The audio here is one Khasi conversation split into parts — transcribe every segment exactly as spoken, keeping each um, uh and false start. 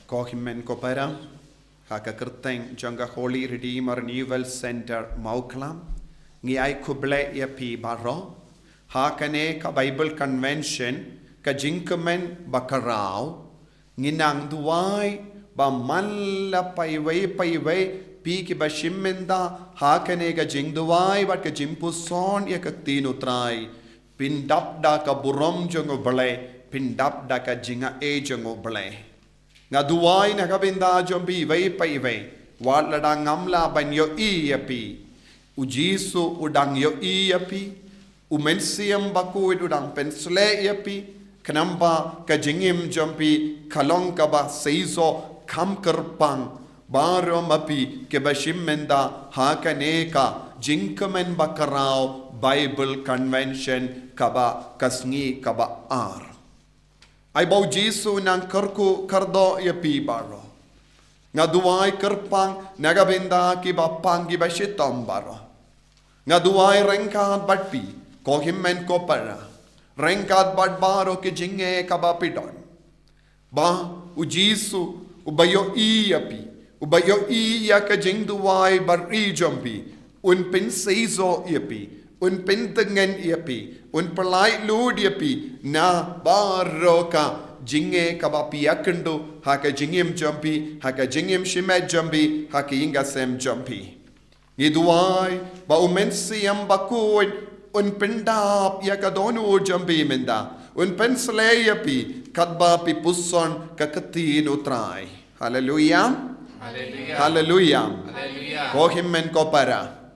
Ko hynmen ko para, ha ka kyrteng jong ka Holy Redeemer Renewal Center Mawklam, ngi ai khublei ïa phi baroh ha kane ka Bible Convention, ka jingkmen ba khraw. Ngi nang duwai ba man la paiwei paiwei phi kiba shim bynta ha kane ka jingduwai bad ka jingpuson ïa ka ktien U Trai, phin dap da ka burom jong U Blei, phin dap da ka jingai jong U Blei. Nga duwai na ka bynta jong phi iwei pa iwei, wat la dang ngam lah ban ïohi ïa phi, U Jisu u dang ïohi ïa phi. U Mynsiem Bakhuid u dang pynshlei ïa phi, khnang ba ka jingim jong phi ka long kaba seisoh kham kyrpang. Baroh ma phi kiba shim bynta ha kane ka jingkmen ba khraw Bible Convention kaba ka sngi kaba ar. Ai ba U Jisu u nang kyrkhu kyrdoh ïa phi baroh. Nga duwai kyrpang na ka bynta kiba pang kiba shitom baroh. Nga duwai ryngkat bad phi, ko hynmen ko para, ryngkat bad baroh ki jingeh kaba phi don, ba U Jisu uba ïohi ïa phi, uba ïohi ïa ka jingduwai bari jong phi, un pynseisoh ïa phi, un pyntngen ïa phi, un pyllait lut ïa phi na baroh ka jingeh kaba phi ïakynduh ha ka jingim jong phi, ha ka jingim shimet jong phi, ha ka ïing ka sem jong phi. Ngi duwai ba U Mynsiem Bakhuid un pyndap ïa ka dohnud jong phi mynta, un pynshlei ïa phi katba phi puson ka ktien U Trai. Haleluia. Haleluia. Haleluia. Haleluia. Ko hynmen ko para,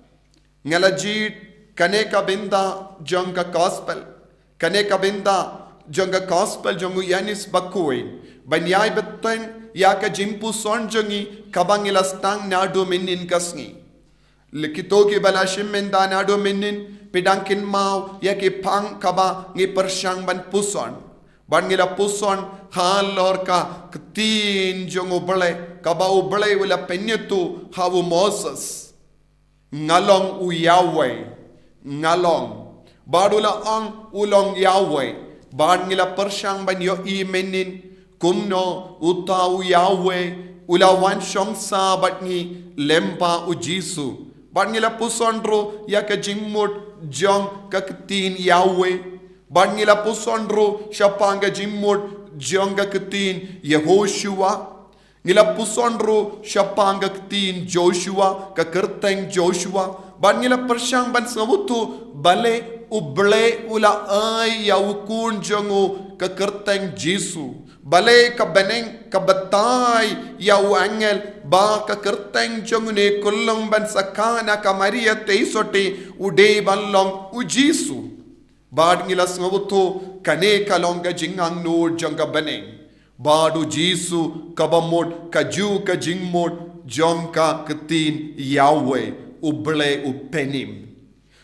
nga la jied kane ka bynta jong ka gospel, kane ka bynta jong ka gospel jong U Ïanis Bakhuid, ban ïai bteng ïa ka jingpuson jong ngi kaba ngi la sdang naduh mynhynnin ka sngi. Lei kito kiba la shim bynta naduh mynhynnin, phi dang kynmaw ïa ki phang kaba ngi pyrshang ban puson. Bad ngi la puson halor ka ktien jong U Blei, kaba U Blei u la pynïathuh ha u Moses. Nga long U Yahweh, nga long. Bad u la ong u long Yahweh. Bad ngi la pyrshang ban ïohi mynhynnin kumno uta U Yahweh u la wan shong sah bad ngi lyngba U Jisu. Bad ngi la puson ruh ïa ka jingmut jong ka ktien Yahweh. Bad ngi la puson ruh shaphang ka jingmut jong ka ktien Yehoshua. Ngi la puson ruh shaphang ka ktien Joshua, ka kyrteng Joshua. Bad ngi la pyrshang ban sngewthuh balei U Blei u la ai ïa u khun jong u ka kyrteng Jisu. Balei ka bneng ka batai ïa u angel ba ka kyrteng jong une u khyllung ban sa kha na ka Maria Theisotti u dei ban long U Jisu. Bad ngi la sngewthuh kane ka long ka jingangnud jong ka bneng. Bad U Jisu kaba mut kajuh ka jingmut jong ka ktien Yahweh, U Blei u pynim.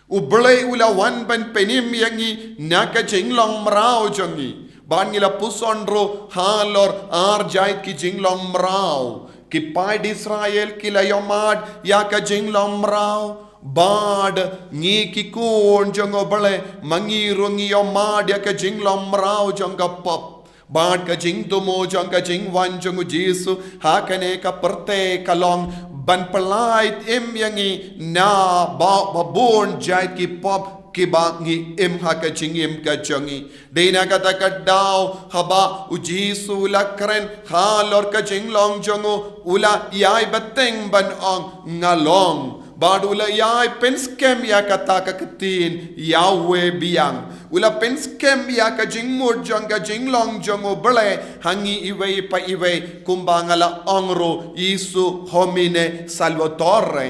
U Blei u la wan ban pynim ïa ngi na ka jinglong mraw jong ngi. Bad ngi la puson ruh halor ar jait ki jinglong mraw. Ki paid Israel ki la ïohmad ïa ka jinglong mraw. Bad ngi ki khun jong U Blei ma ngi ruh ngi ïohmad ïa ka jinglong mraw jong ka pop. Bad ka jingthmu jong ka jingwan jong U Jisu ha kane ka pyrthei ka long ban pyllait im ïa ngi na ba, ba bun jait ki pop kiba ngi im ha ka jingim ka jong ngi. Dei na kata ka daw haba U Jisu u la kren halor ka jinglong jong u, u la ïai bteng ban ong nga long. Bad u la ïai pynskhem ïa kata ka ktien Yahweh biang. U la pynskhem ïa ka jingmut jong ka jinglong jong U Blei ha ngi iwei pa iwei, kumba nga la ong ruh, ipso homine salvator.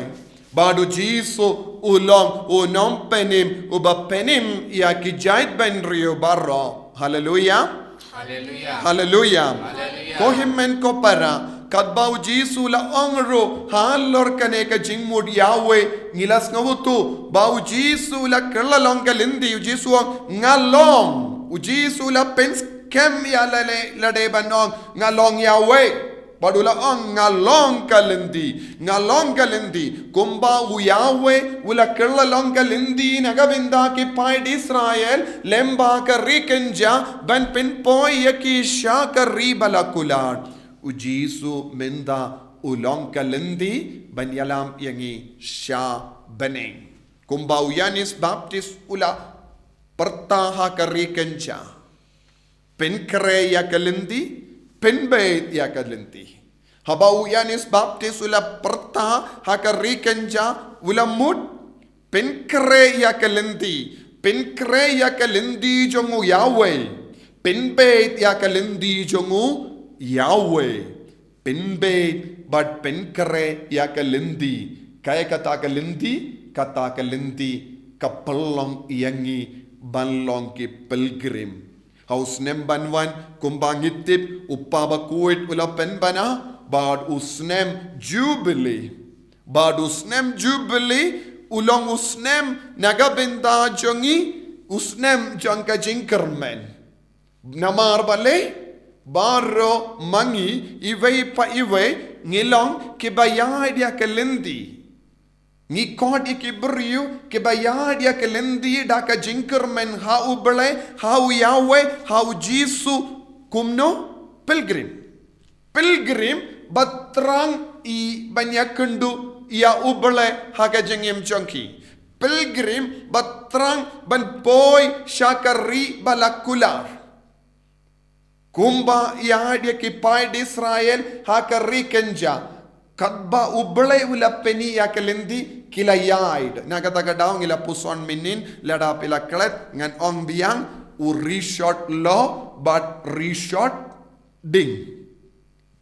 Bad U Jisu u long u nongpynim uba pynim ïa ki jaitbynriew baroh. Haleluia. Haleluia. Haleluia. Haleluia. Ko hynmen ko para, katba U Jisu u la ong ruh halor kane ka jingmut Yahweh, ngi la sngewthuh ba U Jisu u la kylla long ka lynti, U Jisu u ong nga long. U Jisu u la pynskhem ïa lade, lade ban ong nga long Yahweh. Bad u la ong nga long ka lynti, nga long ka lynti. Kumba U Yahweh u la kylla long ka lynti na ka bynta ki paid Israel lyngba ka ri kynja ban pynpoi ïa ki sha ka ri ba la kular. U Jisu mynta u long ka lynti ban ïalam ïa ngi sha bneng. Kumba u Ïoannis Baptist u la pyrta ha ka ri kynja, pynkhreh ïa ka lynti, pynbeit ïa ka lynti. Haba u Ïoannis Baptist u la pyrta ha ka ri kynja, u la mut, pynkhreh ïa ka lynti, pynkhreh ïa ka lynti jong u Yahweh, pynbeit ïa ka lynti jong u Yahweh, pynbeit bad pynkhreh ïa ka lynti. Kaei kata ka lynti? Kata ka lynti ka pynlong ïa ngi ban long ki pilgrim. Ha u snem ban wan, kumba ngi tip, u Kpa Bakhuid u la pynbna, bad u snem Jubili. Bad u snem Jubili u long u snem na ka bynta jong ngi, u snem jong ka jingkyrmen. Namar balei? Baroh ma ngi, iwei pa iwei, ngi long kiba ïaid ïa ka lynti. Ngi khot ïa ki briew kiba ïaid ïa ka lynti da ka jingkyrmen ha U Blei, ha U Yahweh, ha U Jisu. Kumno? Pilgrim. Pilgrim ba thrang i ban ïakynduh ïa U Blei ha ka jingim jong ki. Pilgrim ba thrang ban poi sha ka ri ba la kular. Kumba ïa ki paid Israel ha ka ri kynja, katba U Blei u la pyni ïa ka lynti, ki la ïaid. Na kata ka daw ngi la puson mynhynnin, lada phi la klet, ngan ong biang, u rishot loh bad rishot ding.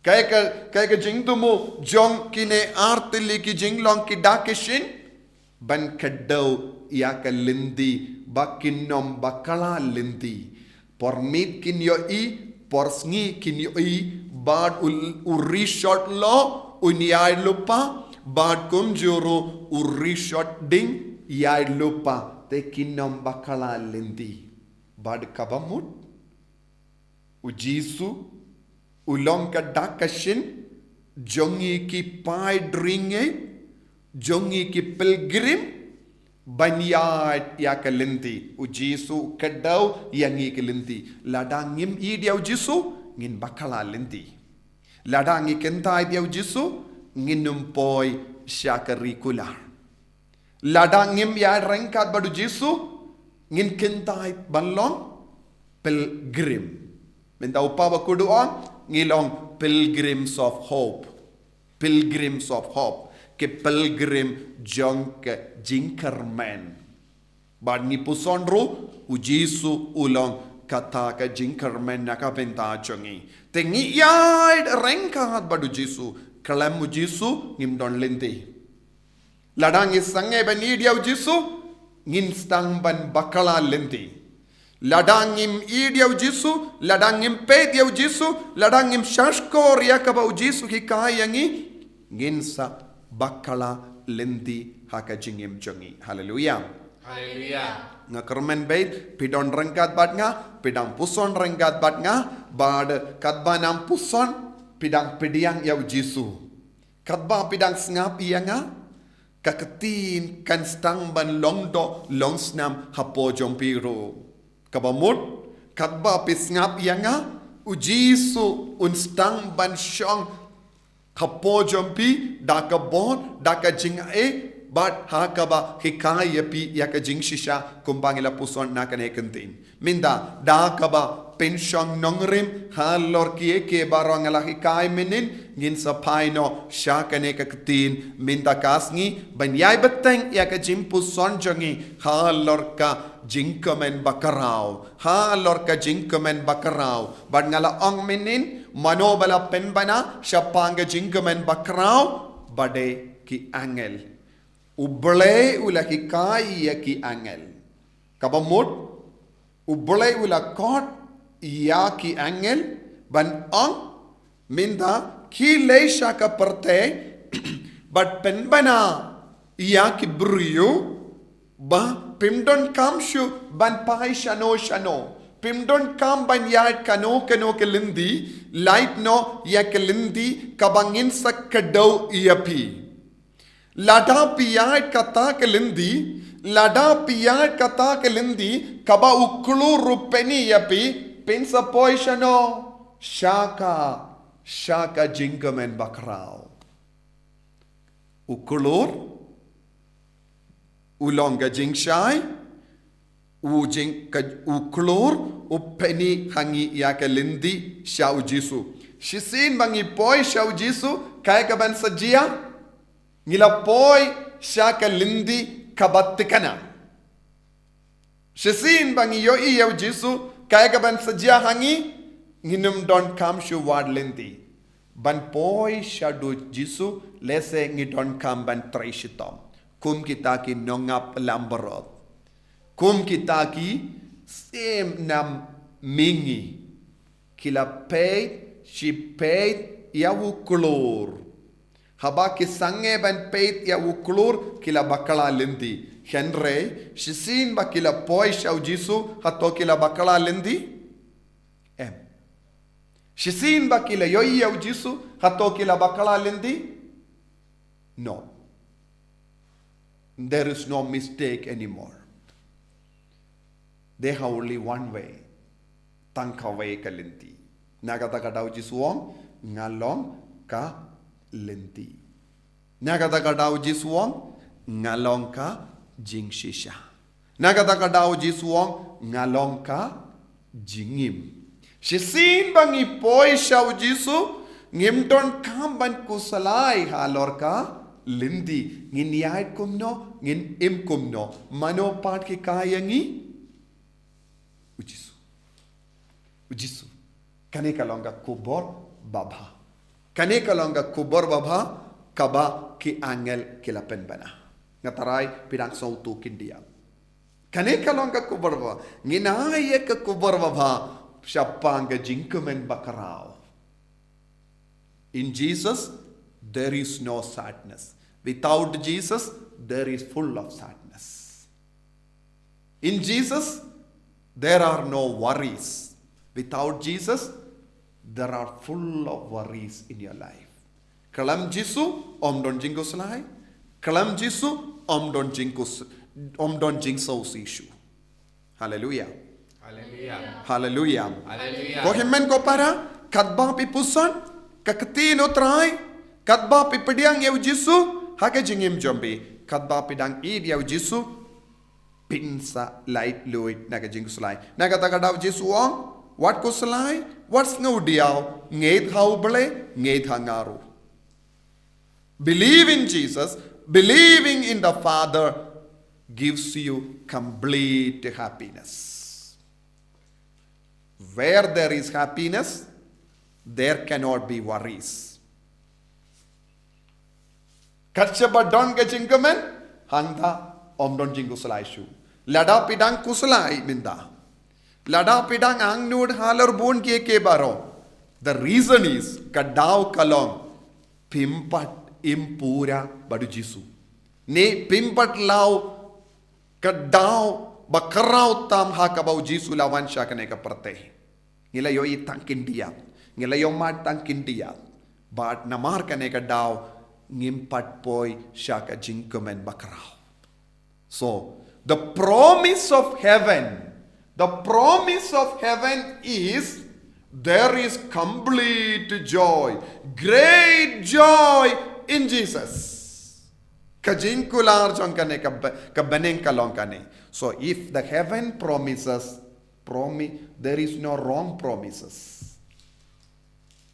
Kaei ka, kaei ka jingthmu jong kine artylli ki jinglong ki dak ki shin? Ban kdew ïa ka lynti ba kin ym bakla lynti. Por miet kin ïohi, por sngi kin ïohi, bad u, u rishot loh un ïaid lypa, bad kumjuh ruh u rishot ding ïaid lypa, te kin ym bakla lynti. Bad kaba mut, U Jisu u long ka dak ka shin jong ngi ki paid ri ngeit, jong ngi ki pilgrim, ban ïaid ïa ka lynti. U Jisu u kdew ïa ngi ki lynti. Lada ngim ïeit ïa U Jisu, ngin bakla lynti. Lada ngi kyntait ïa U Jisu, ngin ym poi sha ka ri kular. Lada ngim ïaid ryngkat bad U Jisu, ngin kyntait ban long pilgrim. Mynta u Kpa Bakhuid u ong, ngi long pilgrims of hope. Pilgrims of hope. Ki pilgrim jong ka jingkyrmen. Bad ngi puson ruh, U Jisu u long kata ka jingkyrmen na ka bynta jong ngi. Te ngi ïaid ryngkat bad U Jisu, khlem U Jisu ngim don lynti. Lada ngi sangeh ban ïeit ïa U Jisu, ngin sdang ban bakla lynti. Lada ngim ïeit ïa U Jisu, lada ngim peit ïa U Jisu, lada ngim shahshkor ïa kaba U Jisu u hikai ïa ngi, ngin sa bakla lynti ha ka jingim jong ngi. Haleluia. Haleluia. Nga kyrmen beit, phi don ryngkat bad nga, phi dang puson ryngkat bad nga, bad katba nang puson, phi dang pdiang ïa U Jisu. Katba phi dang sngap ïa nga, ka ktien kan sdang ban long doh long snam hapoh jong phi ruh. Kaba mut, katba phi sngap ïa nga, U Jisu un sdang ban shong hapoh jong phi, da ka bor, da ka jingaiei, bad ha kaba hikai ïa phi ïa ka jingshisha, kumba ngi la puson na kane ka ktien. Mynta, da kaba pynshong nongrim halor kiei kiei baroh nga la hikai mynhynnin, ngin sa phai noh sha kane ka ktien mynta ka sngi, ban ïai bteng ïa ka jingpuson jong ngi halor ka jingkmen bakhraw, halor ka jingkmen bakhraw. Bad nga la ong mynhynnin, mano ba la pynbna shaphang ka jingkmen bakhraw? Ba dei ki angel. U Blei u la hikai ïa ki angel. Kaba mut, U Blei u la khot ïa ki angel ban ong, mynta khie leit sha ka pyrthei bad pynbna ïa ki briew ba phim donkam shuh ban phai shano shano, phim donkam ban ïaid kano kano ka lynti, lait noh ïa ka lynti kaba ngin sa kdew ïa phi. Lada phi ïaid kata ka lynti, lada phi ïaid kata ka lynti kaba u khlur u pyni ïa phi, phin sa poi shano? Sha ka sha ka jingkmen bakhraw. U klur, u long ka jingshai, u jing, ka, u klur, u pyni ha ngi ïa ka lynti sha u Jisu. Shisien ba ngi poi sha u Jisu, kaei kaban sa jia, ngi la poi sha ka lynti kaba thikna. Shisien ba ngi ïohi ïa u Jisu, kaei kaban sa jia ha ngi, ngin ym donkam shuh wad lynti. Ban poi shaduh Jisu, lehse ngi donkam ban trei shitom. Kum kita ki nongap lambarot. Kum kita ki syiem nam mihngi. Ki la peit, shi peit, ïa u klur. Haba ki sangeh ban peit ïa u klur, ki la bakla lynti. Hynrei, shisien ba ki la poi sha u Jisu, hato ki la bakla lynti? Em. Shisien ba ki la ïohi ïa u Jisu, hato ki la bakla lynti? No. There is no mistake anymore. They have only one way. Tang kawei ka lynti. Na kata ka daw Jisu u ong, nga long ka lynti. Na kata ka daw Jisu u ong, nga long ka jingshisha. Na kata ka daw Jisu u ong, nga long ka jingim. Shisien ba ngi poi sha u Jisu, ngim donkam ban khuslai halor ka lynti. Ngin ïaid kumno, ngin im kumno. Mano pat ki kai ïa ngi? U Jisu. U Jisu. Kane ka long ka khubor babha. Kane ka long ka khubor babha kaba ki angel ki la pynbna. Nga tharai phi dang sngewthuh khyndiat. Kane ka long ka khubor babha. Ngin ai ïa ka khubor babha shaphang ka jingkmen bakhraw. In Jesus, there is no sadness. Without Jesus, there is full of sadness. In Jesus, there are no worries. Without Jesus, there are full of worries in your life. Khlem Jisu, ym don jingkhuslai. Khlem Jisu, ym don jingkhus, ym don jingsngewsih shuh. Haleluia. Haleluia. Haleluia. Haleluia. Ko hynmen ko para, katba phi pyrshang, ka ktien U Trai, katba phi pdiang ïa u Jisu, ha ka jingim jong phi, katba phi dang ïeit ïa u Jisu, phin sa lait luid na ka jingkhuslai. Na kata ka daw Jisu u ong, wat khuslai, wat sngewdiaw, ngeit ha U Blei, ngeit ha nga ruh. Believe in Jesus, believing in the Father gives you complete happiness. Where there is happiness, there cannot be worries. Kat shaba don ka jingkmen, hangta ym don jingkhuslai shuh. Lada phi dang khuslai mynta. Lada phi dang angnud halor bun kiei kiei baroh. The reason is, ka daw ka long, phim pat im pura bad u Jisu. Ne phim pat law ka daw bakhraw tam ha kaba u Jisu u la wan sha kane ka pyrthei. Ngi la ïohi tang khyndiat. Ngi la ïohmad tang khyndiat. Bad namar kane ka daw ngim pat poi sha ka jingkmen bakhraw. So, the promise of heaven, the promise of heaven is there is complete joy, great joy in Jesus. Ka jingkular jong kane ka ba-, ka bneng ka long kane. So, if the heaven promises, promi-, there is no wrong promises.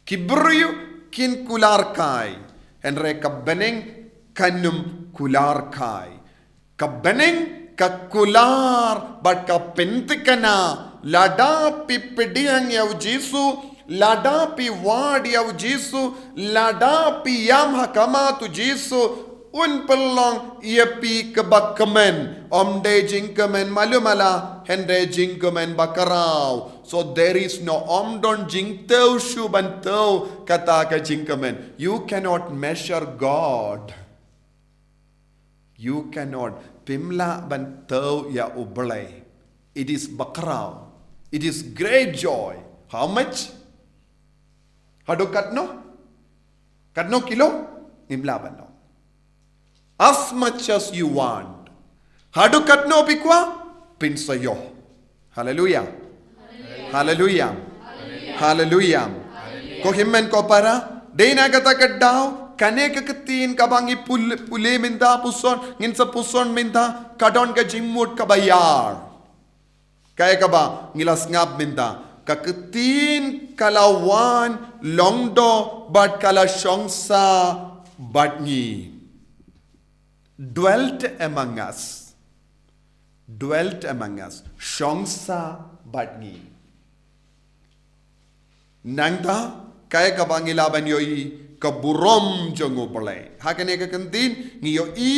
Ki briew kin kular kai, hynrei ka bneng kan ym kular kai. Ka bneng ka kular bad ka pynthikna, lada phi pdiang ïa u Jisu, lada phi wad ïa u Jisu, lada phi ïam ha khmat u Jisu, un pynlong ïa phi kaba kmen, ym dei jingkmen malu mala, hynrei jingkmen bakhraw. So there is no, ym don jingthew shuh ban thew kata ka jingkmen. You cannot measure God. You cannot, phim lah ban thew ïa U Blei. It is bakhraw. It is great joy. How much? Haduh katno? Katno kilo? Ngim lah ban ong. As much as you want. Haduh katno phi kwah? Phin sa ïoh. Haleluia. Haleluia. Haleluia. Ko hynmen ko para, dei na kata ka daw, kane ka ktien kaba ngi pul-, pule mynta puson, ngin sa puson mynta, ka don ka jingmut kaba ïar. Kaei kaba ngi la sngap mynta, ka ktien ka la wan lyngdoh bad ka la shongsa bad ngi. Dwelt among us. Dwelt among us. Shongsa bad ngi. Nangta, kaei kaba ngi lah ban ïohi, ka burom jong U Blei. Ha kane ka ktien, ngi ïohi,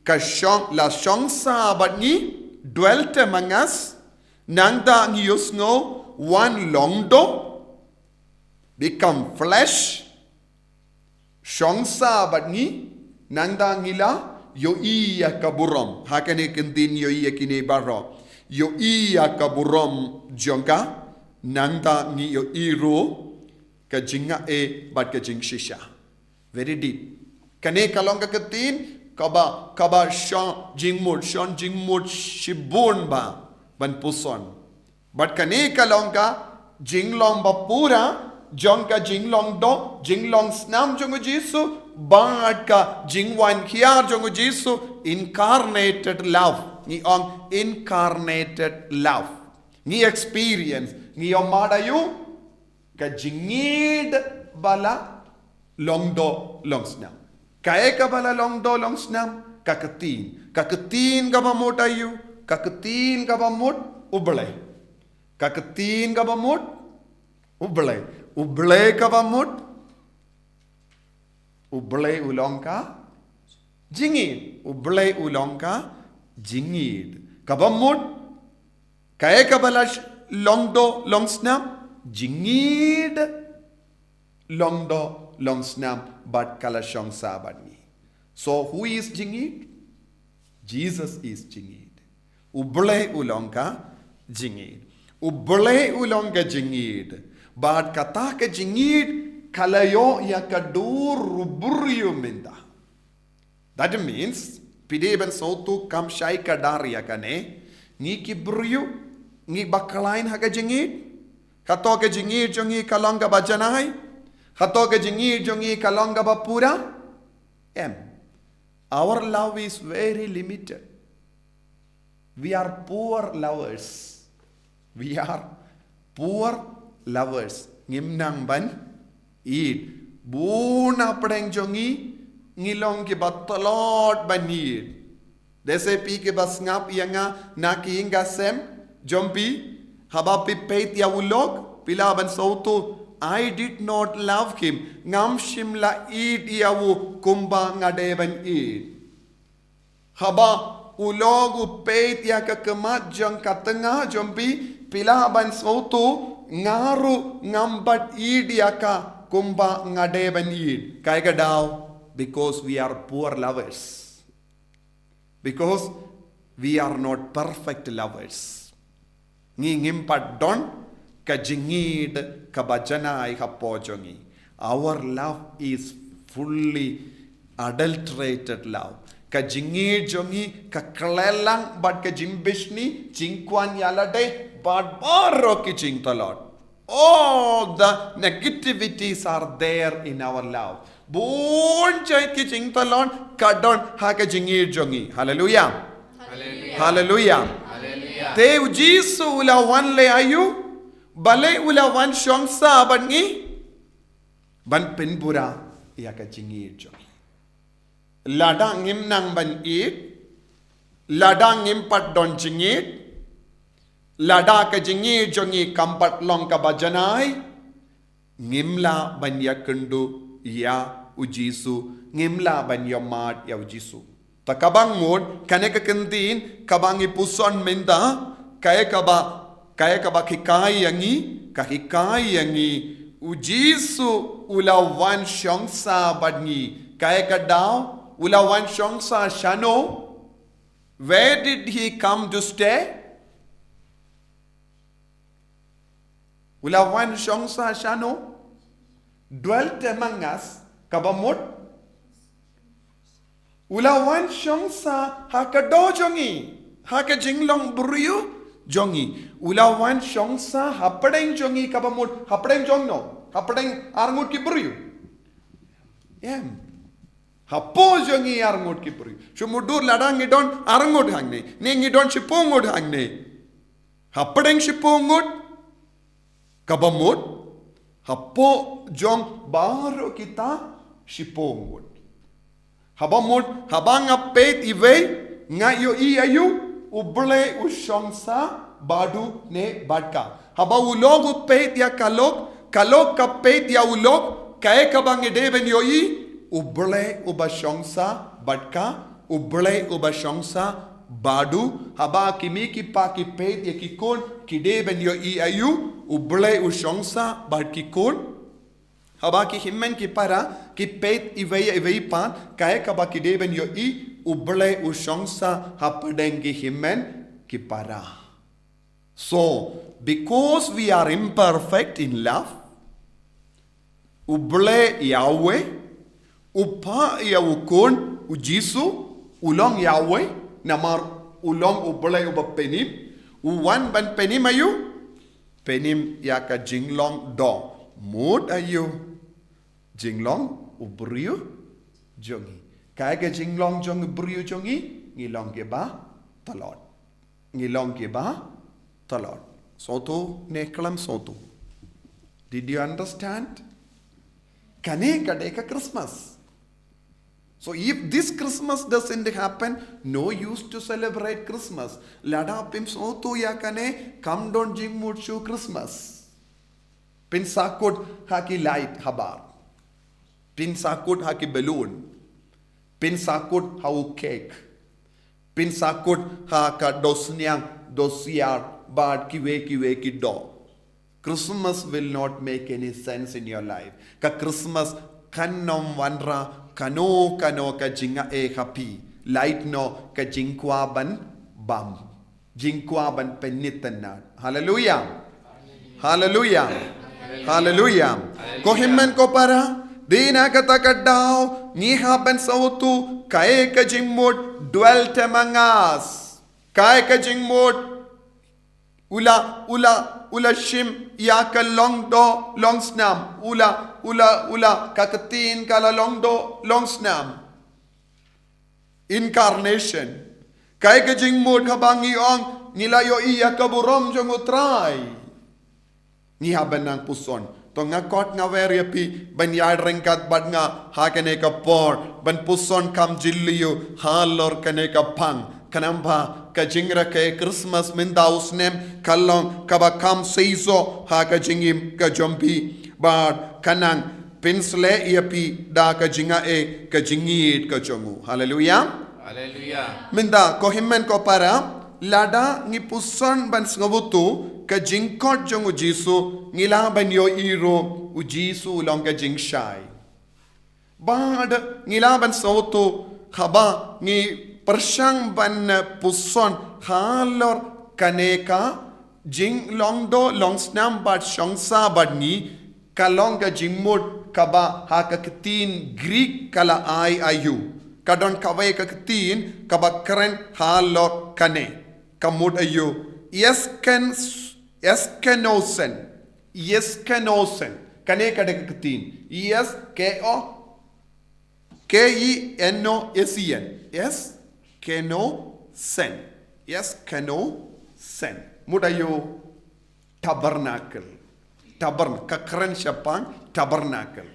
ka shong, la shongsa bad ngi, dwelt among us, nangta ngi ïohsngew, wan lyngdoh, become flesh, shongsa bad ngi, nangta ngi la ïohi ïa ka burom. Ha kane ka ktien ïohi ïa kine baroh. Ïohi ïa ka burom jong ka, nangta ngi ïohi ruh ka jingaiei bad ka jingshisha. Very deep. Kane ka long ka ktien, kaba, kaba shon jingmut, shon jingmut shibun ba, ban puson. Bad kane ka long ka jinglong ba pura, jong ka jinglong doh, jinglong snam jong U Jisu, bad ka jingwan hiar jong U Jisu, incarnated love. Ngi ong incarnated love. Ngi experience, ngi ïohmad ïa u, ka jingïeid ba la lyngdoh lyngsnam. Kaei kaba la lyngdoh lyngsnam, ka ktien. Ka ktien kaba mut aïu, ka ktien kaba mut U Blei. Ka ktien kaba mut U Blei. U Blei kaba mut, U Blei u long ka jingïeid. U Blei u long ka jingïeid. Kaba mut, kaei kaba la sh-, lyngdoh lyngsnam, jingïeid lyngdoh lyngsnam bad ka la shongsa bad ngi. So who is jingïeid? Jesus is jingïeid. U Blei u long ka jingïeid. U Blei u long ka jingïeid. Bad kata ka jingïeid ka la ïoh ïa ka dur u briew mynta. That means, phi dei ban sngewthuh kam shai kdar ïa kane, ngi ki briew, ngi ba khlaiñ ha ka jingïeid, hato ka jingïeid jong ngi ka long kaba janai, hato ka jingïeid jong ngi ka long kaba pura, em. Our love is very limited. We are poor lovers. We are poor lovers. Ngim nang ban ïeid. Bun na pdeng jong ngi, ngi long kiba tlot ban ïeid. Lehse phi kiba sngap ïa nga na ki ïing ki sem jong phi, haba phi peit ïa u lok, phi lah ban sngewthuh, "I did not love him." Ngam shym la ïeid ïa u kumba nga dei ban ïeid. Haba u lok u peit ïa ka khmat jong ka tnga jong phi, phi lah ban sngewthuh, nga ruh ngam pat ïeid ïa ka kumba nga dei ban ïeid. Kaei ka daw? Because we are poor lovers. Because we are not perfect lovers. Ngi ngim pat don ka jingïeid kaba janai hapoh jong ngi. Our love is fully adulterated love. Ka jingïeid jong ngi ka kylla lang bad ka jingbishni, jingkwah ïalade bad baroh ki jingtlot. All the negativities are there in our love. Bun jait ki jingtlot ka don ha ka jingïeid jong ngi. Hallelujah. Hallelujah. Hallelujah. Hallelujah. Te U Jisu u la wan leh aïu? Balei u la wan shong sah bad ngi? Ban pynbura ïa ka jingïeid jong ngi. Lada ngim nang ban ïeid, lada ngim pat don jingïeid, lada ka jingïeid jong ngi kam pat long kaba janai, ngim lah ban ïakynduh ïa U Jisu, ngim lah ban ïohmad ïa U Jisu. Te kaba mut, kane ka ktien kaba ngi puson mynta, kaei kaba, kaei kaba hikai ïa ngi, ka hikai ïa ngi, U Jisu u la wan shong sah bad ngi. Kaei ka daw? U la wan shong sah shano? Where did he come to stay? U la wan shong sah shano? Dwelt among us, kaba mut. U la wan shong sah ha ka doh jong ngi, ha ka jinglong briew jong ngi. U la wan shong sah hapdeng jong ngi, kaba mut, hapdeng jong no? Hapdeng arngut ki briew. Em. Hapoh jong ngi arngut ki briew. Shu mutdur lada ngi don arngut hangne, ne ngi don shiphew ngut hangne. Hapdeng shiphew ngut, kaba mut, hapoh jong baroh kita shiphew ngut. Haba mut, haba nga peit iwei, nga ïohi aïu, U Blei u shong sa bad u ne bad ka. Haba u lok u peit ïa ka lok, ka lok ka peit ïa u lok, kaei kaba ngi dei ban ïohi, U Blei uba shong sa bad ka, U Blei uba shong sa bad u. Haba ki kmie ki kpa ki peit ïa ki khun, ki dei ban ïohi aïu, U Blei u shong sa bad ki khun. Haba ki hynmen ki para ki peit iwei ïa iwei pat, kaei kaba ki dei ban ïohi, U Blei u shong sa hapdeng ki hynmen ki para. So, because we are imperfect in love, U Blei Yahweh u phah ïa u khun u Jisu, u long Yahweh, namar u long U Blei uba pynim, u wan ban pynim aïu, pynim ïa ka jinglong doh, mut aïu, jinglong u briew jong ngi. Kaei ka jinglong jong u briew jong ngi, ngi long kiba tlot. Ngi long kiba tlot. Sngewthuh ne khlem sngewthuh? Did you understand? Kane ka dei ka Christmas. So if this Christmas doesn't happen, no use to celebrate Christmas. Lada phim sngewthuh ïa kane, kam don jingmut shuh Christmas. Phin sahkut ha ki light habar. Phin sahkut ha ki balloon. Phin sahkut ha u cake. Phin sahkut ha ka dosniang, dosiar, bad kiwei kiwei ki doh. Christmas will not make any sense in your life. Ka Christmas kan ym wanrah kano kano ka jingaiei ha phi. Lait noh ka jingkwah ban bam. Jingkwah ban pynitynnad. Haleluya. Haleluya. Haleluya. Ko hynmen ko para, dei na kata ka daw ngi hap ban sngewthuh kaei ka jingmut dwell te ma nga. Kaei ka jingmut u la, u la, u la shim ïa ka long doh long snam. U la, u la, u la, ka ktien ka la long doh long snam. Incarnation. Kaei ka jingmut haba ngi ong ngi la ïohi ïa ka burom jong U Trai? Ngi hap ban nang puson. To nga khot nga wer ïa phi ban ïaid ryngkat bad nga ha kane ka por, ban puson kham jylliew halor kane ka phang. Khnang ba ka jingrakhe Christmas mynta u snem ka long kaba kham seisoh ha ka jingim ka jong phi bad khnang pynsleh ïa phi da ka jingaiei ka jingïeit ka jong u. Haleluya. Haleluya. Mynta ko hynmen ko para, lada ngi puson ban sngewthuh ka jingkhot jong U Jisu, ngi lah ban ïohi ruh U Jisu u long ka jingshai. Bad ngi lah ban sngewthuh haba ngi pyrshang ban puson halor kane ka jinglong doh long snam bad shong sa bad ngi, ka long ka jingmut kaba ha ka ktien Greek ka la ai aïu. Ka don kawei ka ktien kaba kren halor kane. Ka mut aïu? Yes, ken, yes, kenosen. Yes, kenosen. Kane ka dei ka ktien. Yes, K O, K E N O S E N. Yes, kenosen. Yes, kenosen. Mut aïu? Tabernacle. Tabern-, ka kren shaphang tabernacle.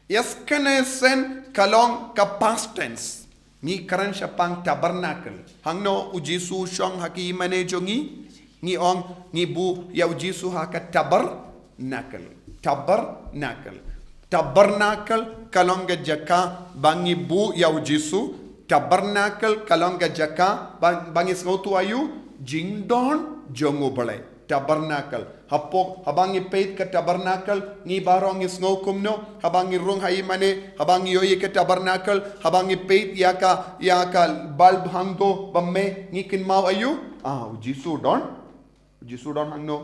Yes, kenosen ka long ka past tense. Ngi kren shaphang tabernacle. Hangno U Jisu u shong ha ki ïingmane jong ngi? Ngi ong ngi buh ïa U Jisu ha ka tabernacle. Tabernacle. Tabernacle ka long ka jaka ba ngi buh ïa U Jisu. Tabernacle ka long ka jaka ba, ba ngi sngewthuh aïu? Jingdon jong U Blei. Tabernacle. Hapoh, haba ngi peit ka tabernacle, ngi baroh ngi sngew kumno? Haba ngi rung ha ïingmane, haba ngi ïohi ka tabernacle, haba ngi peit ïa ka, ïa ka bulb hangto ba me, ngi kynmaw aïu? Ah, U Jisu u don. U Jisu u don hangno?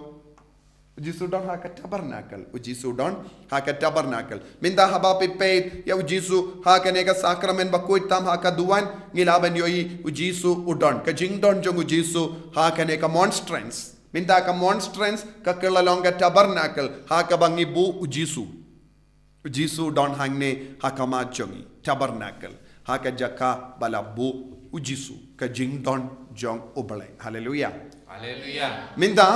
U Jisu u don ha ka tabernacle. U Jisu u don ha ka tabernacle. Mynta haba phi peit ïa U Jisu ha kane ka sakramen bakhuid tam ha ka duwan, ngi lah ban ïohi U Jisu u don. Ka jingdon jong U Jisu ha kane ka monstrance. Mynta ka monstrance ka kylla long ka tabernacle ha kaba ngi buh U Jisu. U Jisu don hangne ha khmat jong ngi, tabernacle. Ha ka jaka ba la buh u Jisu, ka jingdon jong U Blei. Haleluya. Haleluya. Mynta,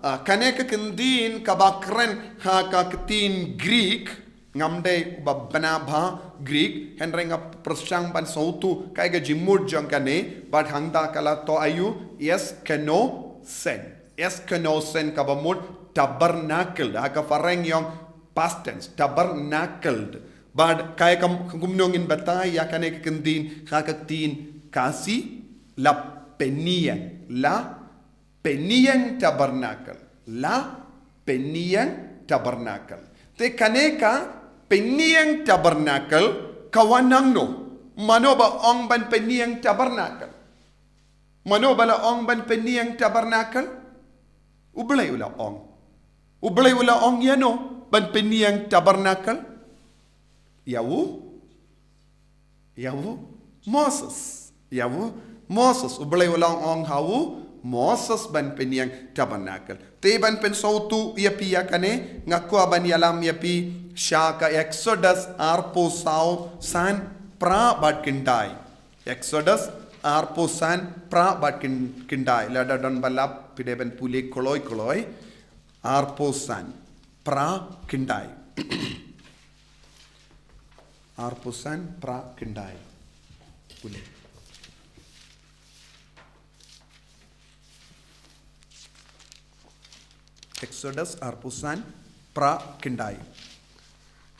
ah, kane ka kyntien kaba kren ha ka ktien Greek, ngam dei uba bna bha Greek, hynrei nga pyrshang ban sngewthuh kaei ka jingmut jong kane, bad hangta ka la thoh aïu, eskenosen. Eskenosen kaba mut tabernacle, ha ka phareng ïong past tense, tabernacle. Bad kaei kam, kumno ngin batai ïa kane ka kyntien, ha ka ktien Khasi, la pynïeng, la pynïeng tabernacle. La pynïeng tabernacle. Te kane ka pynïeng tabernacle ka wan nangno? Mano ba ong ban pynïeng tabernacle? Mano ba la ong ban pynïeng tabernacle? U Blei u la ong. U Blei u la ong ïano ban pynïeng tabernacle? Ïa u Ïa u Moses. Ïa u Moses. U Blei u la ong ha u Moses ban pynïeng tabernacle. Te ban pynsngewthuh ïa phi ïa kane, nga kwah ban ïalam ïa phi sha ka Exodus arphew saw, san, phra bad khyndai. Exodus arphew san, phra bad khyn-, khyndai. Lada don ba lap, phi dei ban pule kloi kloi. Arphew san, phra khyndai. Arphew san, phra khyndai. Pule. Exodus arphew san, phra khyndai.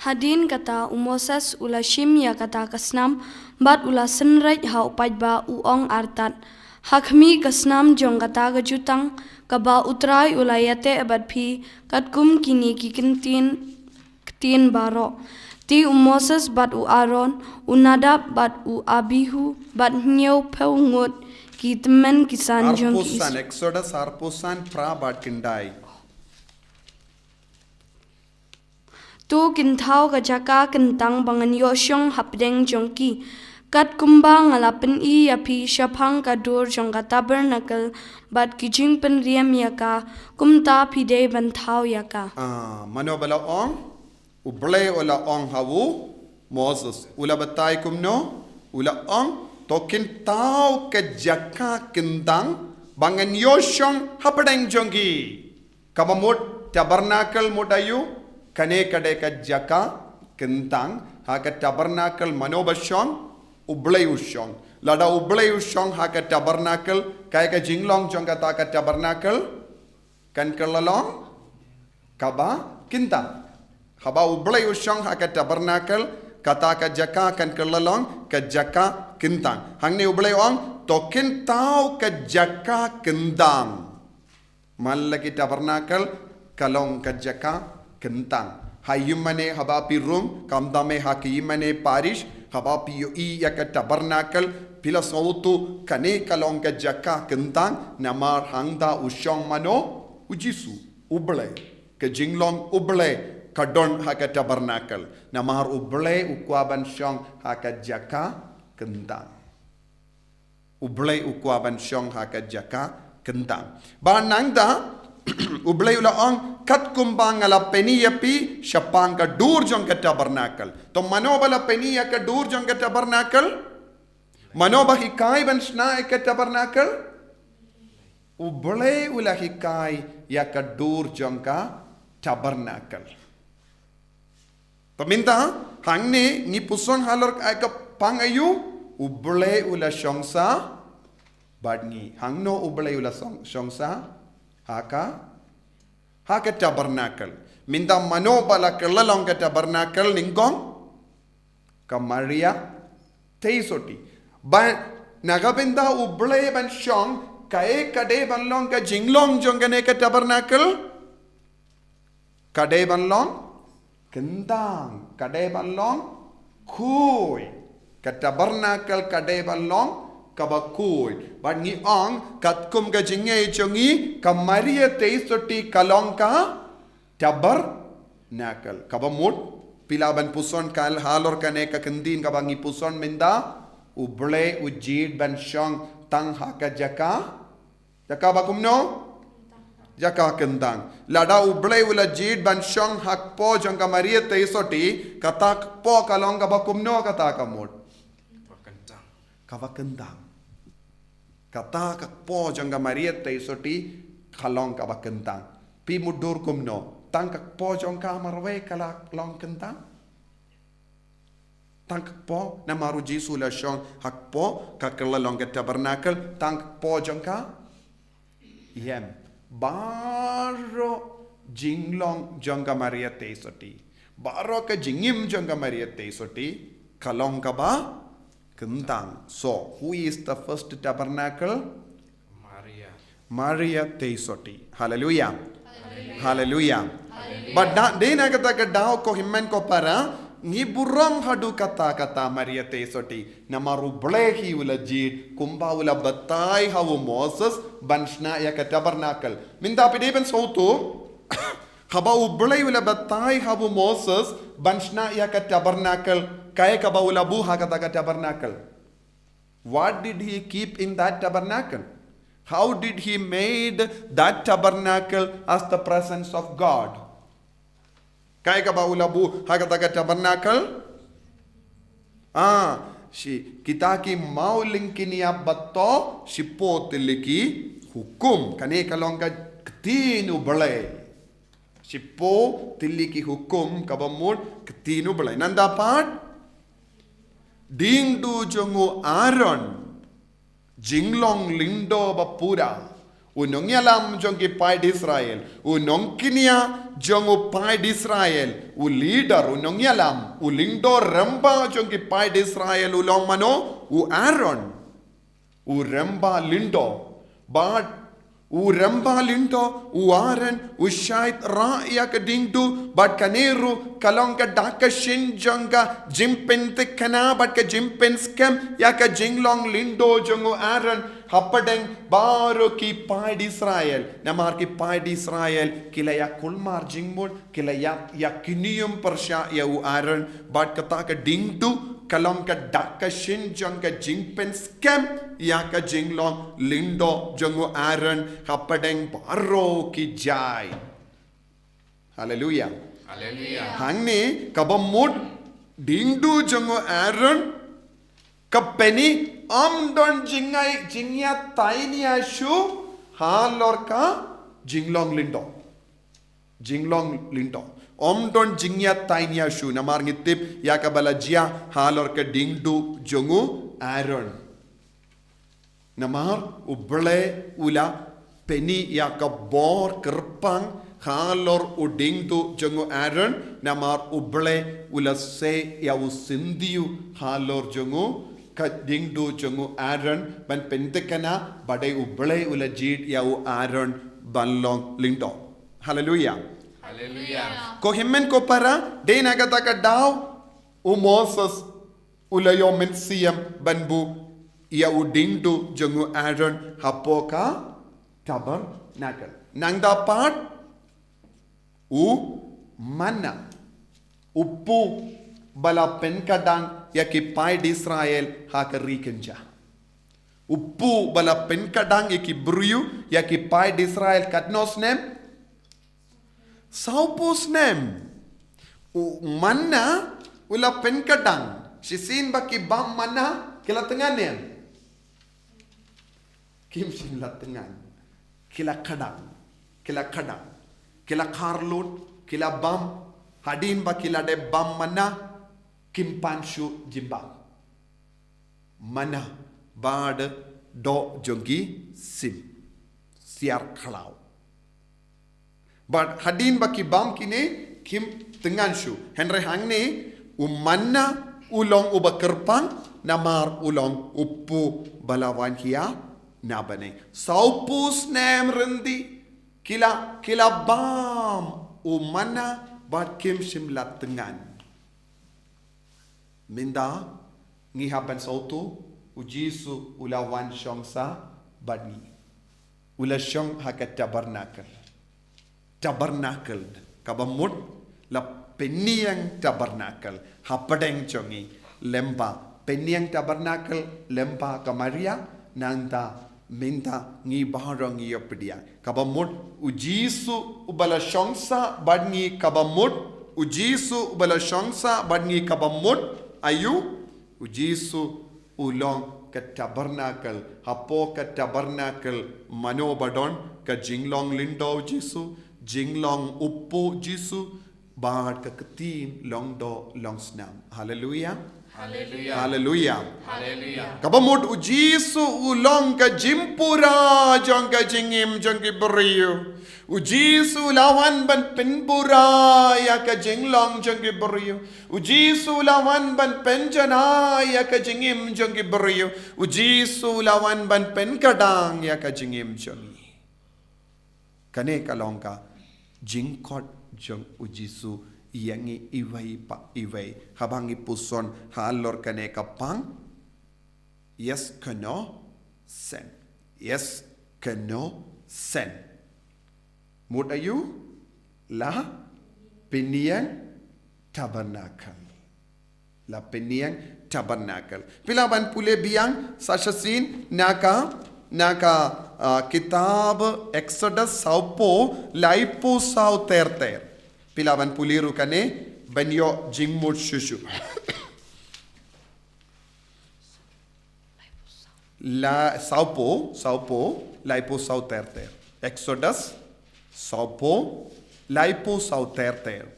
Hadien kata u Moses u la shim ïa kata ka snam, bad u la synreit ha u paidbah, u ong artat, ha khmih ka snam jong kata ka jutang, kaba U Trai u la ïateh bad phi, katkum kine ki kyntien, ktien baroh. Te u Moses bad u Aaron, u Nadab bad u Abihu, bad hynñiewphew ngut ki tymmen ki san jong ki Is- Arphew san, Exodus arphew san, phra bad khyndai. To kin thaw ka jaka kyntang ba ngan ïoh shong hapdeng jong ki. Katkumba nga la pyni ïa phi shaphang ka dur jong ka tabernacle bad ki jingpynriam ïa ka, kumta phi dei ban thaw ïa ka. Ah, mano ba la ong? U Blei u la ong ha u Moses. U la batai kumno? U la ong, to kin thaw ka jaka kyntang ba ngan ïoh shong hapdeng jong ki. Kaba mut tabernacle mut aïu, kane ka dei ka jaka kyntang, ha ka tabernacle mano ba shong, U Blei u shong. Lada U Blei u shong ha ka tabernacle, kaei ka jinglong jong kata ka tabernacle, kan kylla long kaba kyntang. Haba U Blei u shong ha ka tabernacle, kata ka jaka kan kylla long ka jaka kyntang. Hangne U Blei u ong, to kin thaw ka jaka kyntang. Man la ki tabernacle ka long ka jaka kyntang. Ha ïingmane haba phi rung, khamtam eh ha ki ïingmane parish, haba phi ïohi ïa ka tabernacle, phi la sngewthuh kane ka long ka jaka kyntang, namar hangta u shong mano, u Jisu, U Blei. Ka jinglong U Blei ka don ha ka tabernacle. Namar U Blei u kwah ban shong ha ka jaka kyntang. U Blei u kwah ban shong ha ka jaka kyntang. Bad nangta, U Blei u la ong, katkumba nga la pyni ïa phi shaphang ka dur jong ka tabernacle. To mano ba la pyni ïa ka dur jong ka tabernacle? Mano ba hikai ban shna ïa ka tabernacle? U Blei u la hikai ïa ka dur jong ka tabernacle. Te mynta, hangne ngi puson halor ka, ka pang aïu, U Blei u la shong sah bad ngi. Hangno U Blei u la shong, shong sah? Ha ka, ha ka tabernacle. Mynta mano ba la kylla long ka tabernacle nyngkong? Ka Maria Theisotti. Ba, na ka bynta U Blei ban shong, kaei ka dei ban long ka jinglong jong kane ka tabernacle? Ka dei ban long kyntang, ka dei ban long khuid. Ka tabernacle ka dei ban long kaba khuid. Bad ngi ong, katkum ka jingngeit jong ngi, ka Maria Theisotti ka long ka tabernacle. Kaba mut, phi lah ban puson ka halor kane ka kyntien kaba ngi puson mynta, U Blei u jied ban shong tang ha ka jaka, jaka ba kumno? Jaka kyntang. Lada U Blei u la jied ban shong ha kpoh jong ka Maria Theisotti, kata ka kpoh ka long kaba kumno kata ka mut? Kaba kyntang. Kata ka kpoh jong ka Maria Theisotti ka long kaba kyntang. Phi mutdur kumno? Tang ka kpoh jong ka marwei ka la long kyntang. Tang ka kpoh, namar U Jisu u la shong ha kpoh, ka kylla long ka tabernacle, tang ka kpoh jong ka. Ïeng. Baroh jinglong jong ka Maria Theisotti, baroh ka jingim jong ka Maria Theisotti ka long kaba kyntang. So, who is the first tabernacle? Maria. Maria Theisotti. Hallelujah. Hallelujah. Hallelujah. Bad da, dei na kata ka daw, ko hynmen ko para, ngi burom haduh katta katta Maria Theisotti. Namar U Blei hi u la jied, kumba u la batai ha u Moses, ban shna ïa ka tabernacle. Mynta phi dei ban sngewthuh, haba U Blei u la batai ha u Moses, ban shna ïa ka tabernacle, kaei kaba u la buh ha kata ka tabernacle? What did he keep in that tabernacle? How did he made that tabernacle as the presence of God? Kaei kaba u la buh ha kata ka tabernacle? Ah, shi, kita ki maw lyngkiniap ba toh, shiphew tylli ki hukum. Kane ka long ka ktien U Blei. Shiphew tylli ki hukum kaba mut ktien U Blei. Nangta pat, diengdu jong u Aaron, jinglong lyngdoh ba pura. U nongïalam jong ki paid Israel, u nongkñia jong u paid Israel, u leader, u nongïalam, u lyngdoh rangbah jong ki paid Israel, u long mano? U Aaron. U rangbah lyngdoh. Bad u rangbah lyngdoh, u Aaron, u shait rah ïa ka diengdu, bad kane ruh ka long ka dak ka shin jong ka jingpynthikna bad ka jingpynskhem ïa ka jinglong lyngdoh jong u Aaron hapdeng baroh ki paid Israel. Namar ki paid Israel ki la ïa kulmar jingmut, ki la ïa, ïa kñium pyrshah ïa u Aaron, bad kata ka diengdu ka long ka dak ka shin jong ka jingpynskhem ïa ka jinglong lyngdoh jong u Aaron hapdeng baroh ki jait. Haleluia. Haleluia. Hangne kaba mut diengdu jong u Aaron, ka penni ym don jingïa, jingïatainia shuh halor ka jinglong lyngdoh. Jinglong lyngdoh. Ym don jingïatainia ïa shuh, namar ngi tip ïa kaba la jia halor ka diengdu jong u Aaron. Namar U Blei u la penni ïa ka bor kyrpang halor u diengdu jong u Aaron, namar U Blei u la sei ïa u syndiew halor jong u, ka diengdu jong u Aaron, ban pynthikna ba dei U Blei u la jied ïa u Aaron ban long lyngdoh. Haleluia. Haleluia. Ko hynmen ko para, dei na kata ka daw, u Moses u la ïoh mynsiem ban buh ïa u diengdu jong u Aaron hapoh ka tabernacle. Nangta pat, u manna, u pu ba la pynkdang ïa ki paid Israel ha ka ri kynja. U pu ba la pynkdang ïa ki briew, ïa ki paid Israel katno snem? Sawphew snem. U manna u la pynkdang. Shisien ba ki bam manna, ki la tyngan ne em? Kim shym la tyngan. Ki la kdang. Ki la kdang. Ki la kharlut. Ki la bam. Hadien ba ki la dep bam manna, kim pan shuh jingbam manna bad doh jong ki sim. Siar khlaw. Bad hadien ba ki bam kine, kim tyngan shuh. Hynrei hangne, u manna u long uba kyrpang, namar u long u pu ba la wan khia na bneng. Sawphew snem ryndih, ki la, ki la bam u manna bad kim shym la tyngan. Mynta ngi hap ban sawtu, u Jisu u la wan shong sa bad ngi. U la shong ha ka tabernacle. Tabernacle, kaba mut la pynïeng tabernacle hapdeng jong ngi. Lem ba pynïeng tabernacle lem ba ka Maria, nangta Mynta ngi baroh ngi ïa pdiang. Kaba mut, u Jisu uba la shong sah bad ngi kaba mut, u Jisu uba la shong sah bad ngi kaba mut, aïu, u Jisu u long ka tabernacle, hapoh ka tabernacle mano ba don, ka jinglong lyngdoh u Jisu, jinglong u pud u Jisu, bad ka ktien long doh long snam. Haleluia. Haleluia. Haleluia. Haleluia. Kaba mut u Jisu u long ka jingpura jong ka jingim jong ki briew. U Jisu u la wan ban pynpura ïa ka jinglong jong ki briew. U Jisu u la wan ban pynjanai ïa ka jingim jong ki briew. U Jisu u la wan ban pynkhiah ïa ka jingim jong ngi. Kane ka long ka jingkhot jong u Jisu ïa ngi iwei pa iwei. Haba ngi puson halor kane ka pang, yes, kano, sen. Yes, kano, sen. Mut aïu, la pynïeng tabernacle. La pynïeng tabernacle. Phi lah ban pule biang sa shisien na ka, na ka, ah, kitab Exodus sawphew, laiphew saw ter ter. Phi lah ban pule ruh kane, ban ïoh jingmut shuh shuh. La sawphew, sawphew, laiphew saw ter ter. Exodus sawphew, laiphew saw ter ter.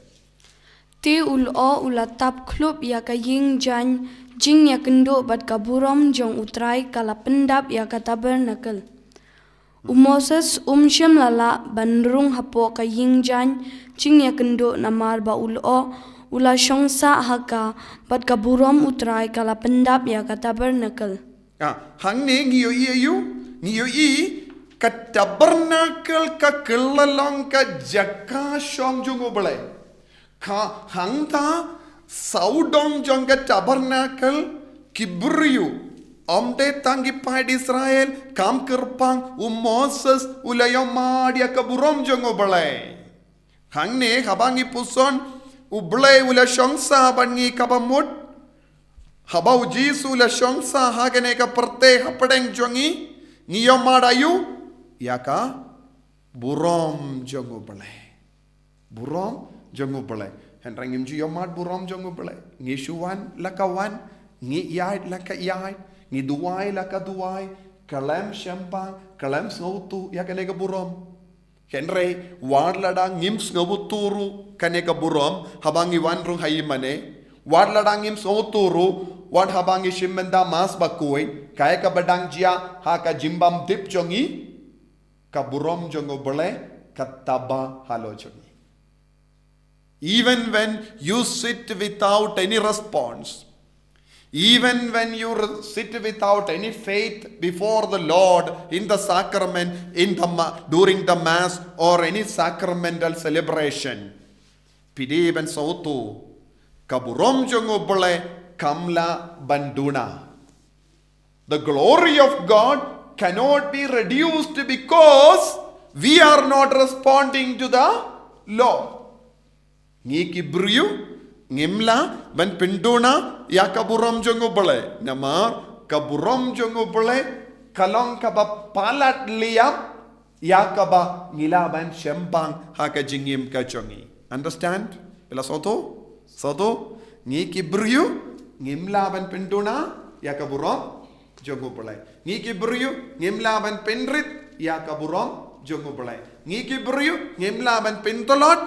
Te u lyoh u la tap khlop ïa ka ïing jaiñ jingïakynduh bad ka burom jong U Trai ka la pyndap ïa ka tabernacle. U Moses um shym la lah ban rung hapoh ka ïing jaiñ jingïakynduh namar ba u lyoh u la shong sah ha ka, bad ka burom U Trai ka la pyndap ïa ka tabernacle. Ah, hangne ngi ïohi aïu, ngi ïohi ka tabernacle ka kylla long ka jaka shong jong U Blei. Ka hangta sawdong jong ka tabernacle ki briew. Ym dei tang ki paid Israel, kam kyrpang, u Moses u la ïohmad ïa ka burom jong U Blei. Hangne haba ngi puson, U Blei u la shong sah bad ngi kaba mut. Haba u Jisu u la shong sah ha kane ka pyrthei hapdeng jong ngi, ngi ïohmad aïu, ïa ka burom jong U Blei. Burom jong U Blei. Hynrei ngim ju ïohmad burom jong U Blei. Ngi shu wan la ka wan, ngi ïaid la ka ïaid, ngi duwai la ka duwai, khlem shemphang, khlem sngewthuh ïa kane ka burom. Hynrei wat lada ngim sngewthuh ruh kane ka burom, haba ngi wan rung ha ïing mane, wat lada ngim sngewthuh ruh, wat haba ngi shim bynta Mass bakhuid, kaei kaba dang jia ha ka jingbymtip jong ngi, ka burom jong U Blei ka taba halor jong ngi. Even when you sit without any response, even when you re-, sit without any faith before the Lord in the sacrament, in the ma-, during the Mass or any sacramental celebration, phi dei ban sngewthuh, ka burom jong U Blei kam lah ban duna. The glory of God cannot be reduced because we are not responding to the Lord. Ngi ki briew ngim lah ban pynduna ïa ka burom jong U Blei. Namar ka burom jong U Blei ka long kaba palat liam ïa kaba ngi lah ban shemphang ha ka jingim ka jong ngi. Understand? Phi la sngewthuh? Sngewthuh? Ngi ki briew ngim lah ban pynduna ïa ka burom jong U Blei. Ngi ki briew ngim lah ban pynrit ïa ka burom jong U Blei. Ngi ki briew ngim lah ban pyntlot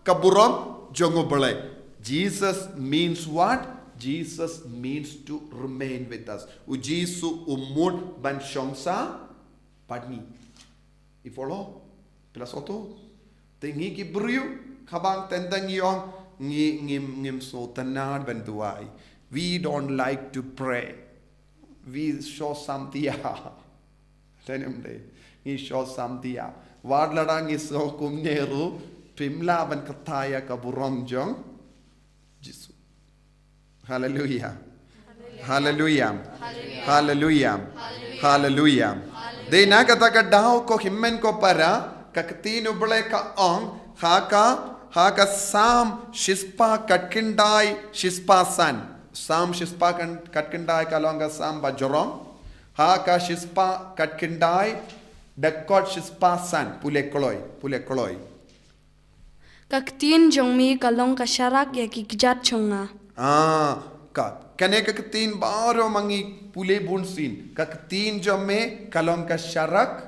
ka burom jong U Blei. Jesus means what? Jesus means to remain with us. U Jisu u mut ban shong sah bad ngi. I follow? Phi la sngewthuh? Te ngi ki briew, kaba teng teng ngi ong, ngi, ngim, ngim sngewtynnad ban duwai. We don't like to pray. We show samtia. Te ym dei. Ngi show samtia. Wat lada ngi sngew kumne ruh, phim lah ban kthah ïa ka burom jong Jisu. Haleluia. Haleluia. Haleluia. Haleluia. Dei na kata ka daw ko hynmen ko para, ka ktien U Blei ka ong, ha ka, ha ka Salm shispah khatkhyndai shispah san. Salm shispah khat-, khatkhyndai ka long ka Salm ba jrong. Ha ka shispah khatkhyndai, dkhot shispah san, pule kloi, pule kloi. Ka ktien jong me ka long ka sharak ïa ki kjat jong nga. Ah, ka, kane ka ktien baroh ma ngi pule bunsien. Ka ktien jong me ka long ka sharak.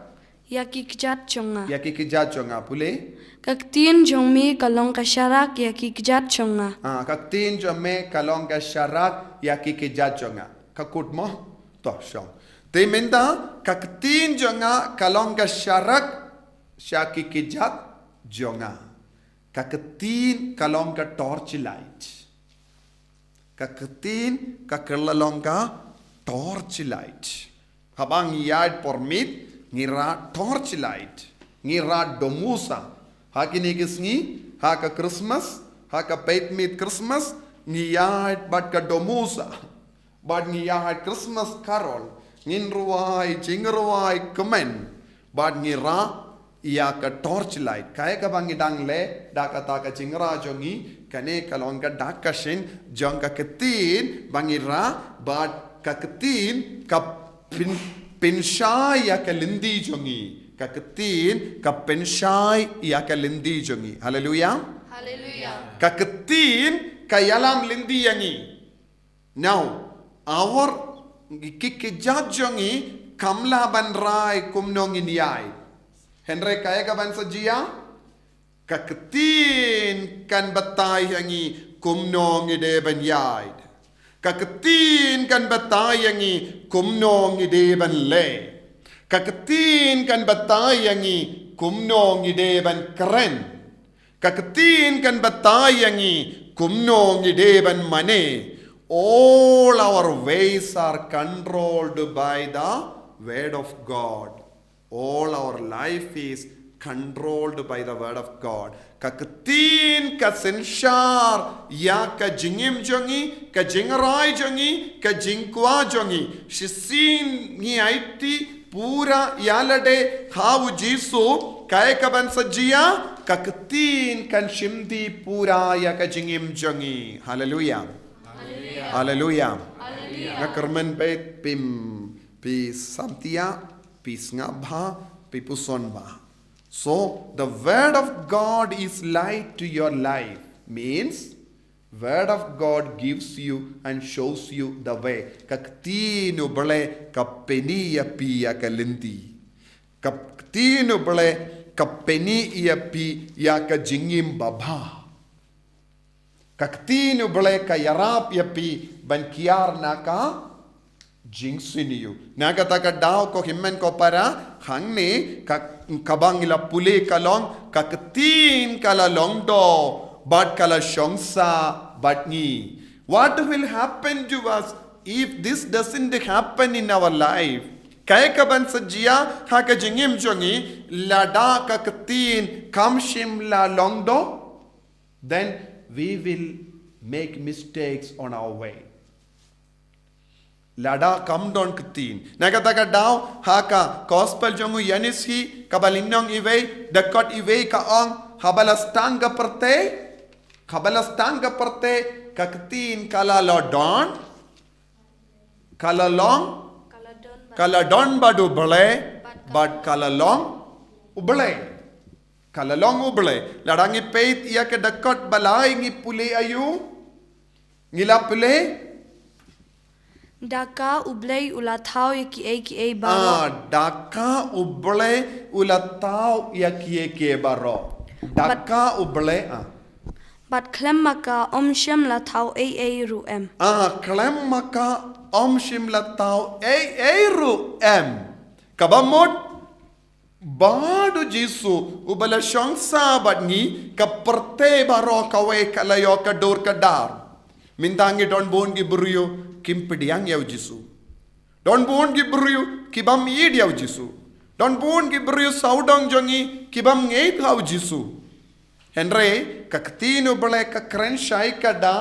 Ïa ki kjat jong nga. Ïa ki kjat jong nga, pule. Ka ktien jong me ka long ka sharak ïa ki kjat jong nga. Ah, ka ktien jong me ka long ka sharak ïa ki kjat jong nga. Ka kut mo? To shong. Te mynta, ka ktien jong nga ka long ka sharak sha ki kjat jong nga. Ka ktien ka long ka torchlight. Ka ktien ka kylla long ka torchlight. Haba ngi ïaid por miet, ngi rah torchlight. Ngi rah domusa. Ha kine ki sngi, ha ka Christmas, ha ka peit miet Christmas, ngi ïaid bad ka domusa. Bad ngi ïaid Christmas carol, ngin rwai, jingrwai kmen. Bad ngi rah ïa ka torchlight. Kaei kaba ngi dang leh, da kata ka jingrah jong ngi, kane ka long ka dak ka shin jong ka ktien ba ngi rah, bad ka ktien ka pyn, pynshai ïa ka lynti jong ngi. Ka ktien ka pynshai ïa ka lynti jong ngi. Haleluia. Haleluia. Ka ktien ka ïalam lynti ïa ngi. Now, our ki, ki kjat jong ngi kam lah ban rai kumno ngin ïaid. Hynrei kaei kaban sa jia, ka ktien kan batai ïa ngi kumno ngi dei ban ïaid. Ka ktien kan batai ïa ngi kumno ngi dei ban leh. Ka ktien kan batai ïa ngi kumno ngi dei ban kren. Ka ktien kan batai ïa ngi kumno ngi dei ban mane. All our ways are controlled by the word of God. All our life is controlled by the word of God. Ka ktien ka synshar ïa ka jingim jong ngi, ka jingrai jong ngi, ka jingkwah jong ngi. Shisien ngi aiti pura ïa lade ha u Jisu, kaei kaban sa jia, ka ktien kan shim dih pura ïa ka jingim jong ngi. Haleluia. Haleluia. Haleluia. Nga kyrmen bad phi, phi samtia, phi sngap bha, phi puson bha. So, the word of God is light to your life. Means, word of God gives you and shows you the way. Ka ktien u Blei ka pyni ïa phi ïa ka lynti. Ka ktien u Blei ka pyni ïa phi ïa ka jingim babha. Ka ktien u Blei ka ïarap ïa phi ban kiar na ka jingsniew. Na kata ka daw ko hynmen ko para, hangne ka, kaba ngi la pule ka long, ka ktien ka la long doh bad ka la shong sah bad ngi. What will happen to us if this doesn't happen in our life? Kaei kaban sa jia ha ka jingim jong ngi, lada ka ktien kam shym la long doh? Then we will make mistakes on our way. Lada kam don ktien. Na kata ka daw, ha ka gospel jong u Ïoannis hi, kaba lynnong iwei, dkhot iwei ka ong, haba la sdang ka pyrthei, haba la sdang ka pyrthei, ka ktien ka la long doh, ka la long, ka la don bad u Blei, bad ka la long u Blei. Ka la long u Blei. Lada ngi peit ïa ka dkhot ba lai ngi pule aïu. Ngi la pule. Da ka u Blei u la thaw ïa kiei kiei baroh. Ah, da ka u Blei u la thaw ïa kiei kiei baroh. Da ka u Blei, ah. Bad khlem ma ka ym shym la thaw ei ei ruh em. Ah, khlem ma ka ym shym la thaw ei ei ruh em. Kaba mut, bad u Jisu, uba la shong sah bad ngi, ka pyrthei baroh kawei ka la ïoh ka dur ka dar. Mynta ngi don bun ki briew kim pdiang ïa u Jisu. Don bun ki briew ki bym ïeit ïa u Jisu. Don bun ki briew sawdong jong ngi ki bym ngeit ha u Jisu. Hynrei, ka ktien u Blei ka kren shai ka da,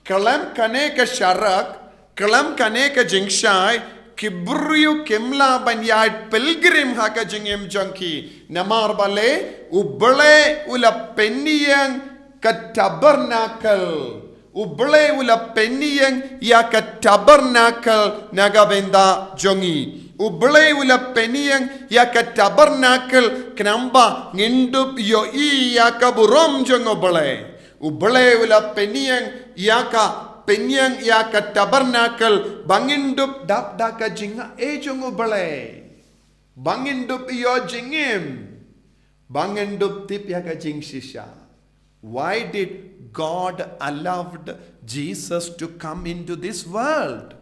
khlem kane ka sharak, khlem kane ka jingshai, ki briew kim lah ban ïaid pilgrim ha ka jingim jong ki. Namar balei, u Blei u la pynïeng ka tabernacle. U Blei u la pynïeng ïa ka tabernacle na ka bynta jong ngi. U Blei u la pynïeng ïa ka tabernacle khnang ba ngin dup ïohi ïa ka burom jong U Blei. U Blei u la pynïeng ïa ka, pynïeng ïa ka tabernacle ba ngin dup dap da ka jingaiei jong U Blei. Ba ngin dup ïoh jingim. Ba ngin dup tip ïa ka jingshisha. Why did God allowed Jesus to come into this world?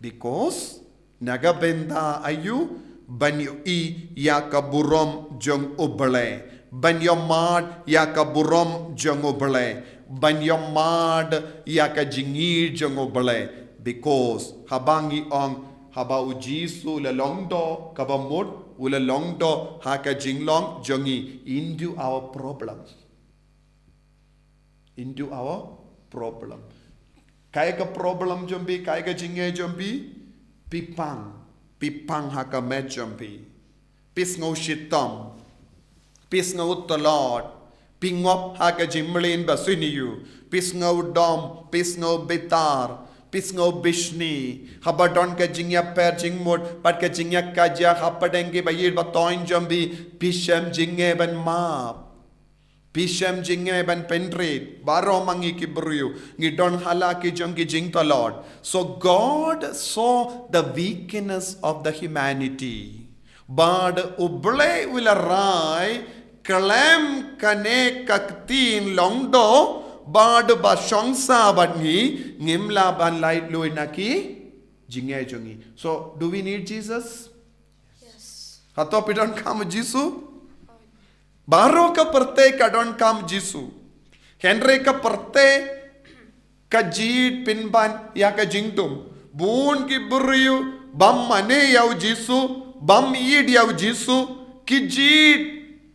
Because na ka bynta aïu? Ban ïohi ïa ka burom jong U Blei. Ban ïohmad ïa ka burom jong U Blei. Ban ïohmad ïa ka jingïeit jong U Blei. Because haba ngi ong, haba U Jisu u la long doh, kaba mut u la long doh ha ka jinglong jong ngi, into our problems. Into our problem. Kaei ka problem jong phi, kaei ka jingeh jong phi? Phi pang, phi pang ha ka met jong phi. Phi sngew shitom, phi sngew tlot, phi ngop ha ka jingmlien ba sniew, phi sngew dom, phi sngew bitar, phi sngew bishni. Haba don ka jingïapher jingmut bad ka jingïakajia hapdeng ki ba ïeit ba thoiñ jong phi, phi shem jingeh ban map. Phi shem jingeh ban pynrit. Baroh ma ngi ki briew ngi don ha la ki jong ki jingtlot. So God saw the weakness of the humanity. Bad U Blei u la rai khlem kane ka ktien long doh, bad ba shong sah bad ngi, ngim lah ban laitluid na ki jingeh jong ngi. So do we need Jesus? Hato phi donkam Jisu? Baroh ka pyrthei ka donkam Jisu. Hynrei ka pyrthei ka jied pynban ïa ka jingdum. Bun ki briew bym mane ïa U Jisu, bym ïeit ïa U Jisu, ki jied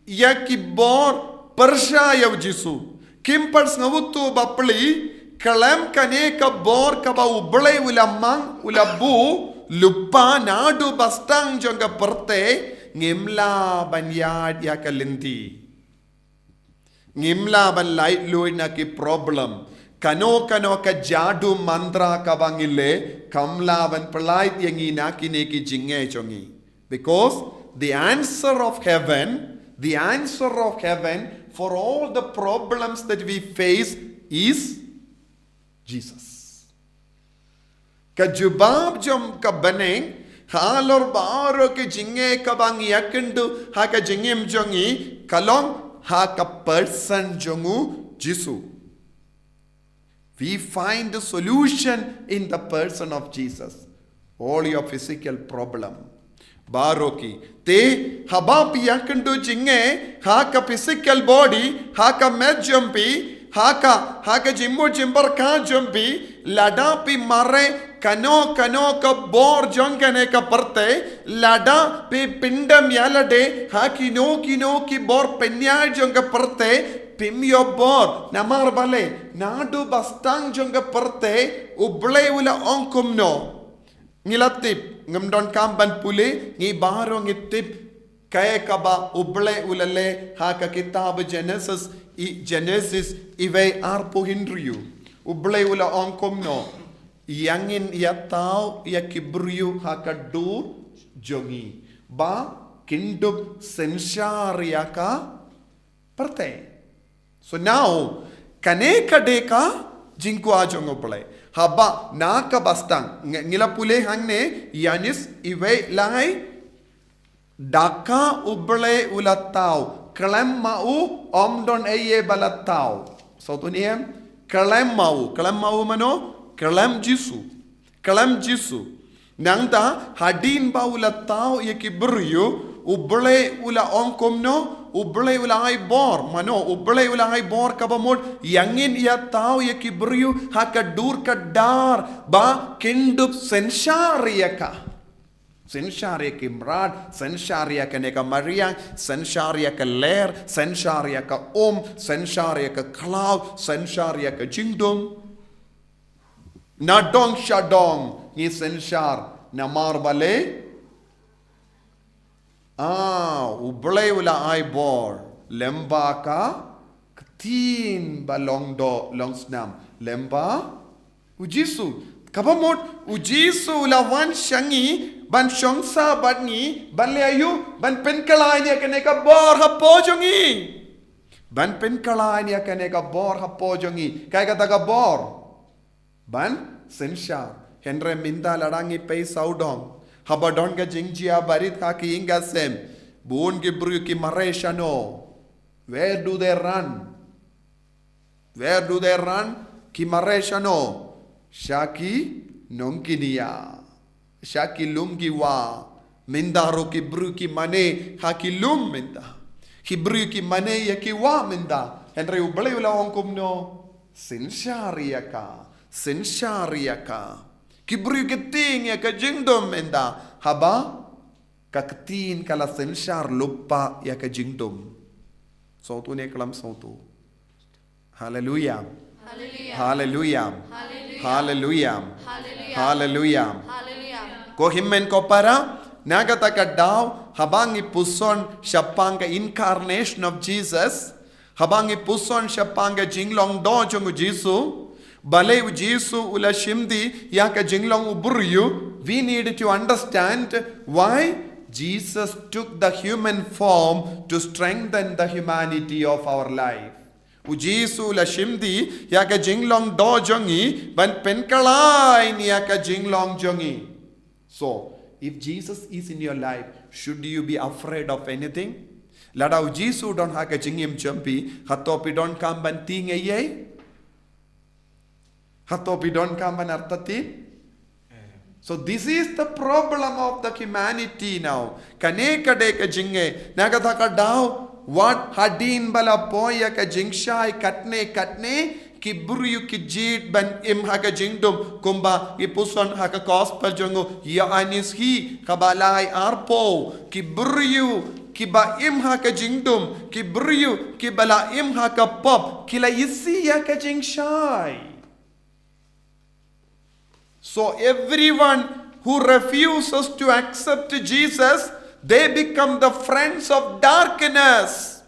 ïa ki bor pyrshah ïa U Jisu. Kim pat sngewthuh ba plie, khlem kane ka bor kaba U Blei u la mang, u la buh lypa naduh ba sdang jong ka pyrthei, ngim lah ban ïaid ïa ka lynti. Ngim lah ban laitluid na ki problem. Kano kano ka jadu mantra kaba ngi leh, kam lah ban pyllait ïa ngi na kine ki jingeh jong ngi. Because the answer of heaven, the answer of heaven for all the problems that we face is Jesus. Ka jubab jong ka bneng halor baroh ki jingeh kaba ngi ïakynduh ha ka jingim jong ngi, ka long ha ka person jong U Jisu. We find the solution in the person of Jesus. All your physical problem. Baroh ki. Te, haba phi ïakynduh jingeh ha ka physical body, ha ka met jong phi, ha ka, ha ka jingmut jingpyrkhat jong phi, lada phi mareh kano kano ka bor jong kane ka pyrthei, lada phi pyndem ïa lade ha kino kino ki bor pynïaid jong ka pyrthei, phim ïoh bor. Namar balei? Naduh ba sdang jong ka pyrthei, U Blei u la ong kumno? Ngi la tip, ngim donkam ban pule, ngi baroh ngi tip kaei kaba U Blei u la leh ha ka kitab Genesis, i Genesis iwei arphew hynriew. U Blei u la ong kumno? Ïa ngin ïa thaw ïa ki briew ha ka dur jong ngi, ba kin dup synshar ïa ka pyrthei. So now, kane ka dei ka jingkwah jong U Blei. Haba na kaba sdang, ngi, ngi la pule hangne, Ïanis iwei lai, da ka U Blei u la thaw, khlem ma u ym don ei ei ba la thaw. Sngewthuh ne em? Khlem ma u, khlem ma u mano? Khlem Jisu. Khlem Jisu. Nangta, hadien ba u la thaw ïa ki briew, U Blei u la ong kumno? U Blei u la ai bor. Mano, U Blei u la ai bor kaba mut, ïa ngin ïa thaw ïa ki briew ha ka dur ka dar, ba kin dup synshar ïa ka. Synshar ïa ki mrad, synshar ïa kane ka mariang, synshar ïa ka lyer, synshar ïa ka um, synshar ïa ka khlaw, synshar ïa ka jingdum. Na dong sha dong ngi synshar, namar balei? Ah, U Blei u la ai bor lyngba ka ktien ba long doh long snam. Lyngba u Jisu. Kaba mut u Jisu u la wan sha ngi ban shong sah bad ngi, ban leh aïu, ban pynkylla ïa kane ka bor hapoh jong ngi. Ban pynkylla ïa kane ka bor hapoh jong ngi. Kaei kata ka bor? Ban synshar. Hynrei mynta lada ngi peit sawdong, haba don ka jingjia barit ha ki ïing ka sem, bun ki briew ki mareh shano? Where do they run? Where do they run? Ki mareh shano? Sha ki nongkynia, sha ki lum ki wah. Mynta ruh ki briew ki mane ha ki lum mynta. Ki briew ki mane ïa ki wah mynta. Hynrei u Blei u la ong kumno? Synshar ïa ka. Synshar ïa ka. Ki briew ki tieng ïa ka jingdum mynta. Haba ka ktien ka la synshar lypa ïa ka jingdum. Sawtu ne klam sawtu. Haleluya. Haleluya. Haleluya. Haleluya. Haleluya. Ko hynmen ko para, na kata ka daw, haba ngi puson shaphang ka incarnation of Jesus, haba ngi puson shaphang ka jinglong doh jong u Jisu, balei u Jisu u la shim die ïa ka jinglong u briew, we need to understand why Jesus took the human form to strengthen the humanity of our life. U Jisu u la shim die ïa ka jinglong doh jong ngi, ban pynkylla ïa ka jinglong jong ngi. So, if Jesus is in your life, should you be afraid of anything? Lada u Jisu u don ha ka jingim jong phi, hato phi donkam ban tieng ei ei? Hato phi donkam ban artatien? So this is the problem of the humanity now. Kane ka dei ka jingeh, na kata ka daw, wat hadien ba la poi ïa ka jingshai katne katne, ki briew ki jied ban im ha ka jingdum, kumba ngi puson ha ka gospel jong u Ïoannis hi, kaba lai arphew, ki briew kiba im ha ka jingdum, ki briew kiba la im ha ka pop, ki la isih ïa ka jingshai. So everyone who refuses to accept Jesus, they become the friends of darkness.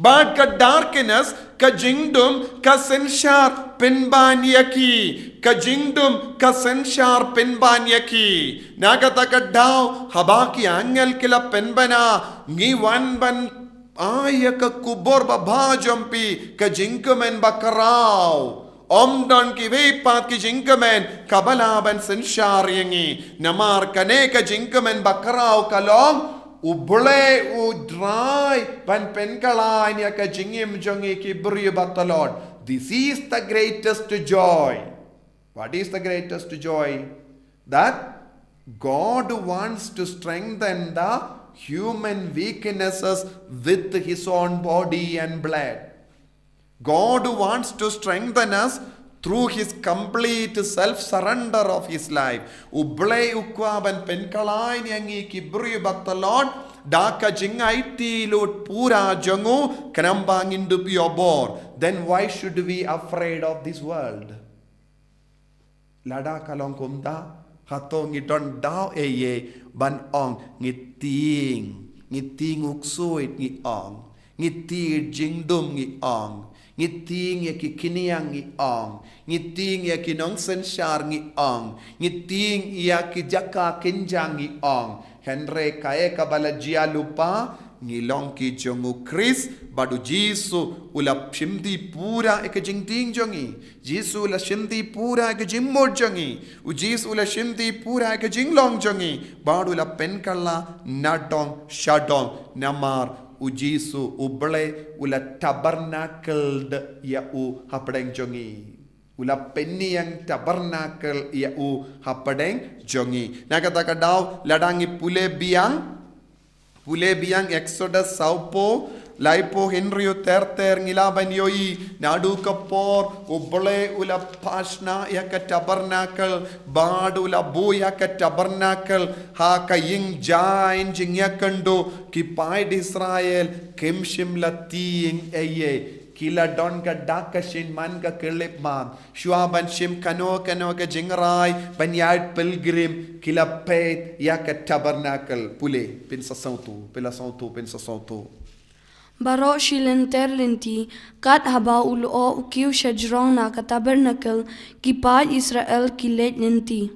Bad ka darkness, ka jingdum, ka synshar pynban ïa ki. Ka jingdum, ka synshar pynban ïa ki. Na kata ka daw, haba ki angel ki la pynbna, ngi wan ban ai ïa ka kubur babha jong phi ka jingkmen bakhraw. Ym don kiwei pat ki jingkmen kaba lah ban synshar ïa ngi. Namar kane ka jingkmen bakhraw ka long, U Blei u trai ban pynkylla ïa ka jingim jong ngi ki briew ba tlot. This is the greatest joy. What is the greatest joy? That God wants to strengthen the human weaknesses with his own body and blood. God wants to strengthen us through his complete self surrender of his life. U Blei u kwah ban pynkylla ïa ngi ki briew ba tlot da ka jingaiti lut pura jong u, khnang ba ngin dup ïoh bor. Then why should we afraid of this world? Lada ka long kumta, hato ngi don daw ei ei ban ong ngi tieng, ngi tieng u ksuid ngi ong, ngi tieng jingdum ngi ong, ngi tieng ïa ki khñiang ngi ong, ngi tieng ïa ki nongsynshar ngi ong, ngi tieng ïa ki jaka kynjang ngi ong. Hynrei kaei kaba la jia lypa, ngi long ki jong u Khrist, bad u Jisu u la shim die pura ïa ka jingtieng jong ngi. Jisu u la shim die pura ïa ka jingmut jong ngi. U Jisu u la shim die pura ïa ka jinglong jong ngi. Bad u la pynkylla nadong shadong, namar u Jisu u Blei u la tabernacle ïa u hapdeng jong ngi. U la pynïeng tabernacle ïa u hapdeng jong ngi. Na kata ka daw, lada ngi pule biang, pule biang Exodus sawphew, laiphew hynriew ter ter, ngi lah ban ïohi, naduh ka por, U Blei u la pynshna ïa ka tabernacle, bad u la buh ïa ka tabernacle ha ka ïing jaiñ jingïakynduh, ki paid Israel kim shym la tieng ei ei. Ki la don ka dak ka shin man ka khyllipmat. Shuwa ban shim kano kano ka jingrai ban ïaid pilgrim, ki la peit ïa ka tabernacle. Pule, pynsa sawtu, pynla sawtu, pynsa sawtu. Baroh shi lynter lynti, kat haba u lyoh u kiew shajrong na ka tabernacle, ki paid Israel ki leit lynti.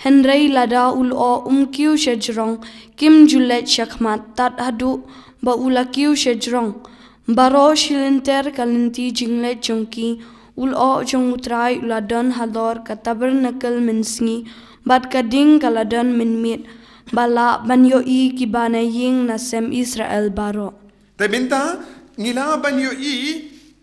Hynrei lada u lyoh um kiew shajrong, kim ju leit shakhmat tad haduh ba u la kiew shajrong. Baroh shi lynter ka lynti jingleit jong ki, u lyoh jong U Trai u la don halor ka tabernacle mynsngi, bad ka ding ka la don mynmiet, ba lah ban ïohi kiba na ïing na sem Israel baroh. Te mynta ngi lah ban ïohi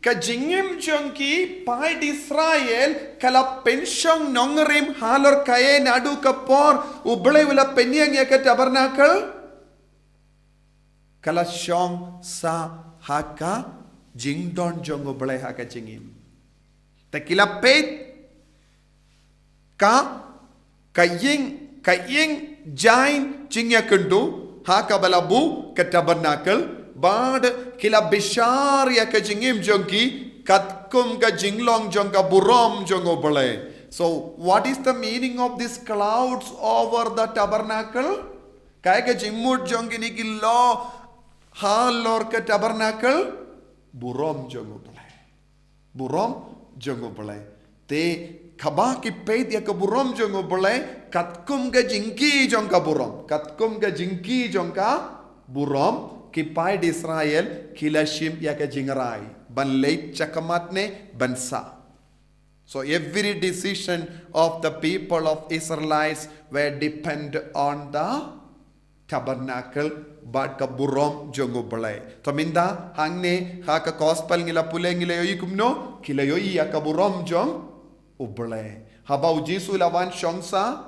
ka jingim jong ki paid Israel ka la pynshong nongrim halor kaei? Naduh ka por U Blei u la pynïeng ïa ka tabernacle, ka la shong sa ha ka jingdon jong U Blei ha ka jingim. Te ki la peit ka, ka ïing, ka ïing jaiñ jingïakynduh ha kaba la buh ka tabernacle, bad ki la bishar ïa ka jingim jong ki katkum ka jinglong jong ka burom jong U Blei. So, what is the meaning of these clouds over the tabernacle? Kaei ka jingmut jong kine ki lyoh halor ka tabernacle? Burom jong U Blei. Burom jong U Blei. Te haba ki peit ïa ka burom jong U Blei, katkum ka jingkhie jong ka burom, katkum ka jingkhie jong ka burom, ki paid Israel ki la shim ïa ka jingrai ban leit shakhmat ne ban sah. So every decision of the people of Israelites were depend on the tabernacle, bad ka burom jong U Blei. To mynta hangne ha ka gospel ngi la pule, ngi la ïohi kumno? Ki la ïohi ïa ka burom jong U Blei. Haba U Jisu la wan shong sah,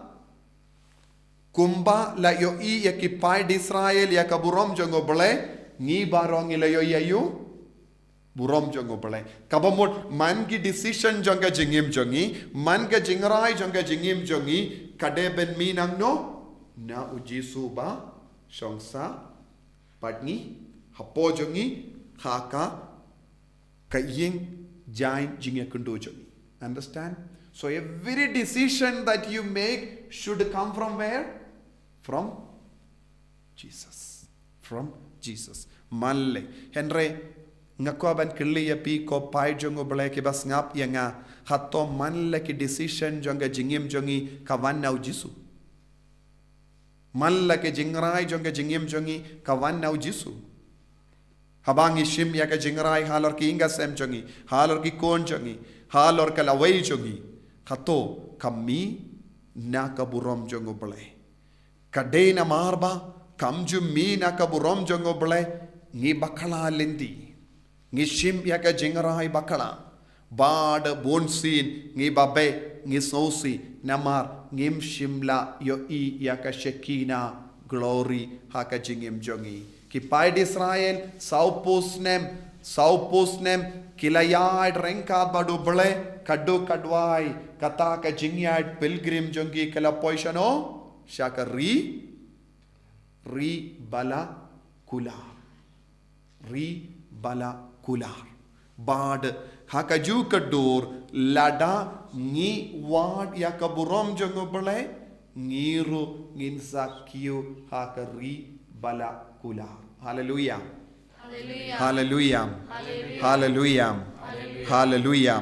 kumba la ïohi ïa ki paid Israel ïa ka burom jong U Blei, ngi baroh ngi la ïohi ïa u burom jong U Blei. Kaba mut man ki decision jong ka jingim jong ngi, man ka jingrai jong ka jingim jong ngi, ka dei ban mih nangno? Na U Jisu ba shong sah bad ngi, hapoh jong ngi, ha ka, ka ïing jaiñ jingïakynduh jong ngi. Understand? So every decision that you make should come from where? From Jesus. From Jesus. Man lei. Hynrei nga kwah ban kylli ïa phi ko paid jong U Blei kiba sngap ïa nga, hato man lei ki decision jong ka jingim jong ngi ka wan na U Jisu? Man lei ki jingrai jong ka jingim jong ngi ka wan na U Jisu? Haba ngi shim ïa ka jingrai halor ki ïing ka sem jong ngi, halor ki khun jong ngi, halor ka lawei jong ngi, hato ka mih na ka burom jong U Blei? Ka dei namar ba kam ju mih na ka burom jong U Blei, ngi bakla lynti. Ngi shim ïa ka jingrai bakla. Bad bunsien ngi babe, ngi sngewsih namar ngim shym la ïohi ïa ka Shekinah glory ha ka jingim jong ngi. Ki paid Israel, sawphew snem, sawphew snem ki la ïaid ryngkat bad U Blei, ka duk ka duwai, kata ka jingïaid pilgrim jong ki ka la poi shano? Sha ka ri, ri ba la kular. Ri ba la kular. Bad ha kajuh ka dur, lada ngi wad ïa ka burom jong U Blei, ngi ruh ngin sa kiew ha ka ri ba la kular. Haleluia. Haleluia. Haleluia. Haleluia.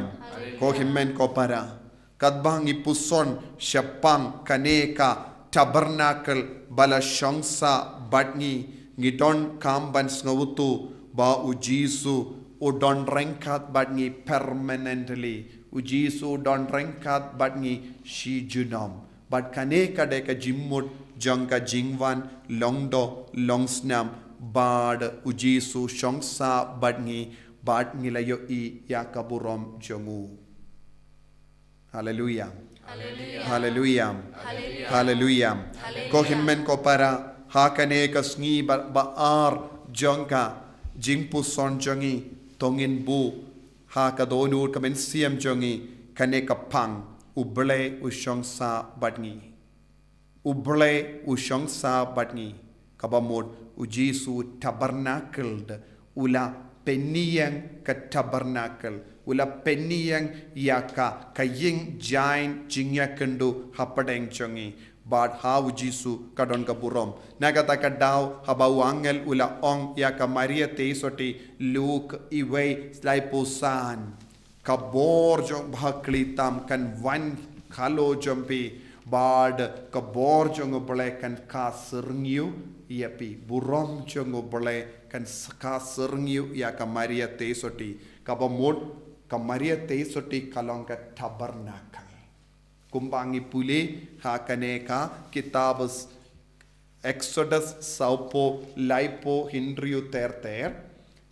Ko hynmen ko para, katba ngi puson shaphang kane ka tabernacle ba la shong sah bad ngi, ngi donkam ban sngewthuh ba U Jisu u don ryngkat bad ngi permanently. U Jisu u don ryngkat bad ngi shi junom. Bad kane ka dei ka jingmut jong ka jingwan lyngdoh lyngsnam, bad U Jisu shong sah bad ngi, bad ngi la ïohi ïa ka burom jong u. Haleluia. Haleluia. Haleluia. Ko hynmen ko para, ha kane ka sngi ba, ba ar jong ka jingpuson jong ngi, to ngin buh ha ka dohnud ka mynsiem jong ngi kane ka phang: U Blei u shong sah bad ngi. U Blei u shong sah bad ngi. Kaba mut U Jisu u tabernacled, u la pynïeng ka tabernacle, u la pynïeng ïa ka, ka ïing jaiñ jingïakynduh hapdeng jong ngi. Bad ha u Jisu ka don ka burom. Na kata ka daw haba u angel u la ong ïa ka Maria Theisotti, Luk uwei, laiphew san. Ka bor jong u Blei tam kan wan halor jong phi, bad ka bor jong u Blei kan ka syrngiew ïa phi. Burom jong u Blei kan s-, ka syrngiew ïa ka Maria Theisotti. Kaba mut ka Maria Theisotti ka long ka tabernacle. Kumba ngi pule ha kane ka kitab Exodus sawphew, laiphew hynriew ter ter,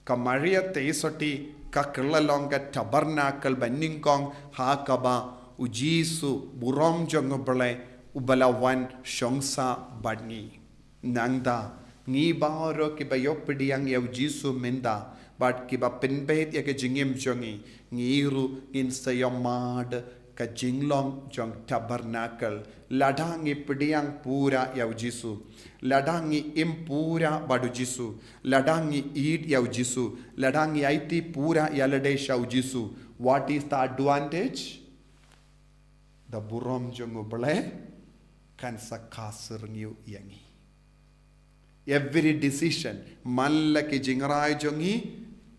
ka Maria Theisotti ka kylla long ka tabernacle ba nyngkong ha kaba u Jisu, burom jong u Blei, u ba la wan shong sah bad ngi. Nangta ngi baroh kiba ïoh pdiang ïa u Jisu mynta bad kiba pynbeit ïa ka jingim jong ngi, ngi ruh ngin sa ïohmad ka jinglong jong tabernacle. Lada ngi pdiang pura ïa u Jisu, lada ngi im pura bad u Jisu, lada ngi ïeit ïa u Jisu, lada ngi aiti pura ïa lade sha u Jisu, what is the advantage? Da burom jong u Blei kan sa ka syrngiew ïa ngi. Every decision, man la ki jingrai jong ngi,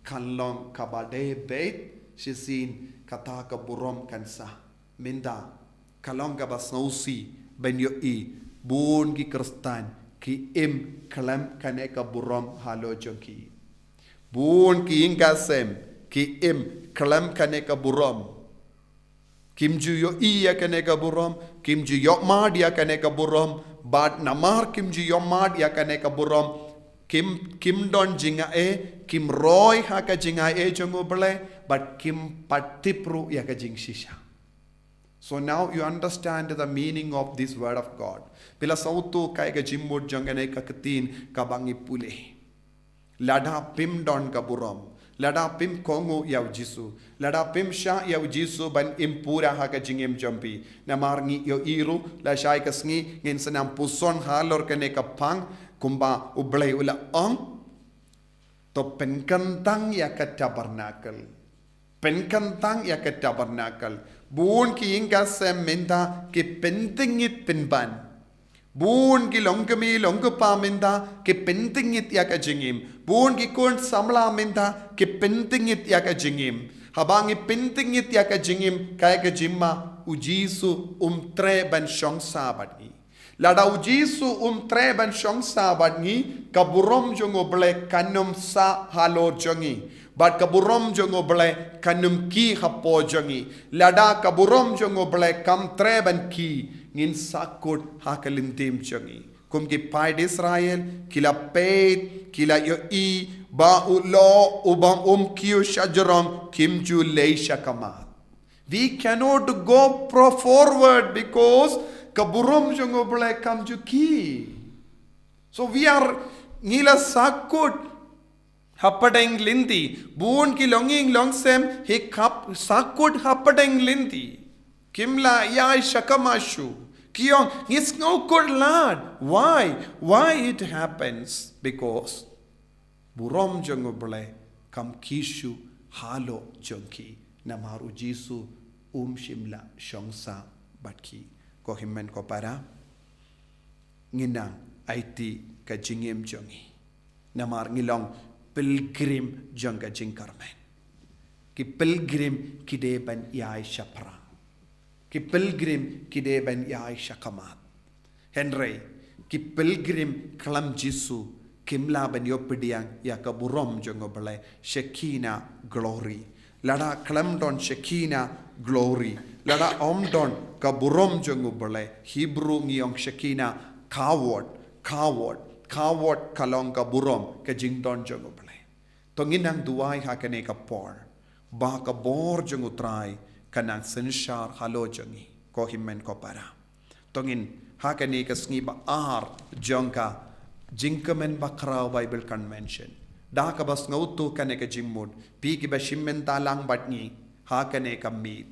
kan long kaba dei beit shisien, kata ka burom kan sa. Mynta ka long kaba sngewsih ban ïohi bun ki Khristan ki im khlem kane ka burom halor jong ki. Bun ki ïing ki sem ki im khlem kane ka burom. Kim ju ïohi ïa kane ka burom, kim ju ïohmad ïa kane ka burom, bad namar kim ju ïohmad ïa kane ka burom, kim, kim don jingai, kim roi ha ka jingai jong u Blei, bad kim pat tip ruh ïa ka jingshisha. So now you understand the meaning of this word of God. Phi la sngewthuh kaei ka jingmut jong kane ka ktien kaba ngi pule. Lada phim don ka burom, lada phim kohnguh ïa u Jisu, lada phim shah ïa u Jisu ban im pura ha ka jingim jong phi. Namar ngi ïohi ruh, lashai ka sngi ngin sa nang puson halor kane ka phang, kumba u Blei u la ong. To pynkyntang ïa ka tabernacle. Pynkyntang ïa ka tabernacle. Bun ki ïing ki sem mynta ki pyntngit pynban. Bun ki longkmie longkpa mynta ki pyntngit ïa ka jingim. Bun ki khun samla mynta ki pyntngit ïa ka jingim. Haba ngi pyntngit ïa ka jingim, kaei ka jingma? U Jisu um treh ban shong sah bad ngi. Lada u Jisu um treh ban shong sah bad ngi, ka burom jong u Blei kan ym sah halor jong ngi. Bad ka burom jong u Blei kan ym kiew hapoh jong ngi. Lada ka burom jong u Blei kam treh ban kiew, ngin sahkut ha ka lynti jong ngi. Kum ki paid Israel, ki la peit, ki la ïohi ba u lyoh uba um kiew shajrong, kim ju leit sha khmat. We cannot go pro-, forward because ka burom jong u Blei kam ju kiew. So we are, ngi la sahkut hapdeng lynti. Bun ki longïing longsem hi kap sahkut hapdeng lynti. Kim lah ïaid sha khmat shuh. Ki ong ngi sngewkhuslai. Why? Why it happens? Because burom jong u Blei kam kiew shuh halor jong ki. Namar u Jisu um shym la shong sah bad ki. Ko hynmen ko para, ngin nang aiti ka jingim jong ngi. Namar ngi long pilgrim jong ka jingkyrmen. Ki pilgrim ki dei ban ïaid shaphrang. Ki pilgrim ki dei ban ïaid sha khmat. Hynrei ki pilgrim khlem Jisu kim lah ban ïoh pdiang ïa ka burom jong u Blei, Shekinah glory. Lada khlem don Shekinah glory, lada ym don ka burom jong u Blei, Hebrew ngi ong Shekinah kavod, kavod, kavod ka long ka burom, ka jingdon jong u Blei. To ngin nang duwai ha kane ka por ba ka bor jong u Trai kan nang synshar halor jong ngi, ko hynmen ko para. To ngin, ha kane ka sngi ba ar jong ka jingkmen bakhraw Bible Convention, da kaba sngewthuh kane ka jingmut, phi kiba shim bynta lang bad ngi ha kane ka miet,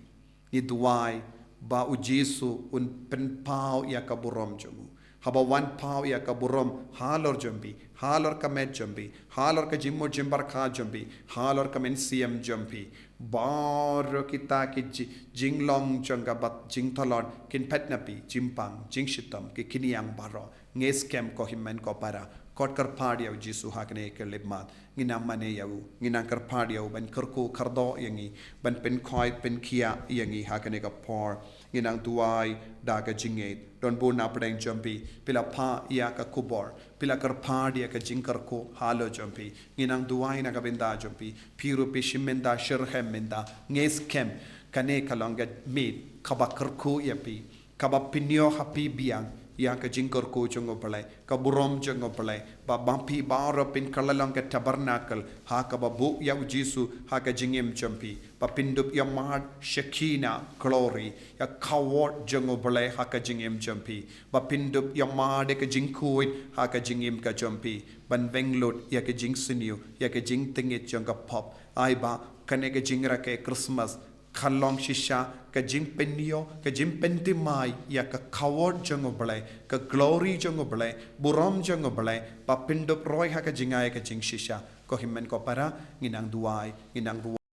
ngi duwai ba u Jisu un pynpaw ïa ka burom jong u Haba wan paw ïa ka burom halor jong phi, halor ka met jong phi, halor ka jingmut jingpyrkhat jong phi, halor ka mynsiem jong phi. Baroh kita ki ji-, jinglong jong ka bad jingtylli kin phet na phi, jingpang, jingshitom, ki khñiang baroh. Ngi skhem ko hynmen ko para. Kot kyrpad ïa u Jisu ha kane ka lipmat. Ngi nang mane ïa u, ngi nang kyrpad ïa u, ban kyrkhu kyrdoh ïa ngi, ban pynkhoi pynkhiah ïa ngi ha kane ka por. Ngi nang duwai da ka jingngeit. Don bun na pdeng jong phi, phi la phah ïa ka khubor, phi la kyrpad ïa ka jingkyrkhu halor jong phi. Ngi nang duwai na ka bynta jong phi, phi ruh phi shim bynta, shitrhem bynta. Ngi skhem, kane ka long ka miet kaba kyrkhu ïa phi, kaba pynïoh ha phi biang ïa ka jingkyrkhu jong u Blei, ka burom jong u Blei, ba, ba phi baroh phin kylla long ka tabernacle, ha kaba buh ïa u Jisu ha ka jingim jong phi, ba phin dup ïa mad Shekinah glory, ïa ka kawod jong u Blei ha ka jingim jong phi, ba phin dup ïa mad ïa ka jingkhuid ha ka jingim ka jong phi, ban weng lut ïa ka jingsniew, ïa ka jingtngit jong ka pop. Ai ba kane ka jingrakhe Christmas ka long shisha ka jingpynïoh, ka jingpynthymmai ïa ka kawod jong u Blei, ka glory jong u Blei, burom jong u Blei, ba phin dup roi ha ka jingai ka jingshisha. Ko hynmen ko para, ngi nang duwai, ngi nang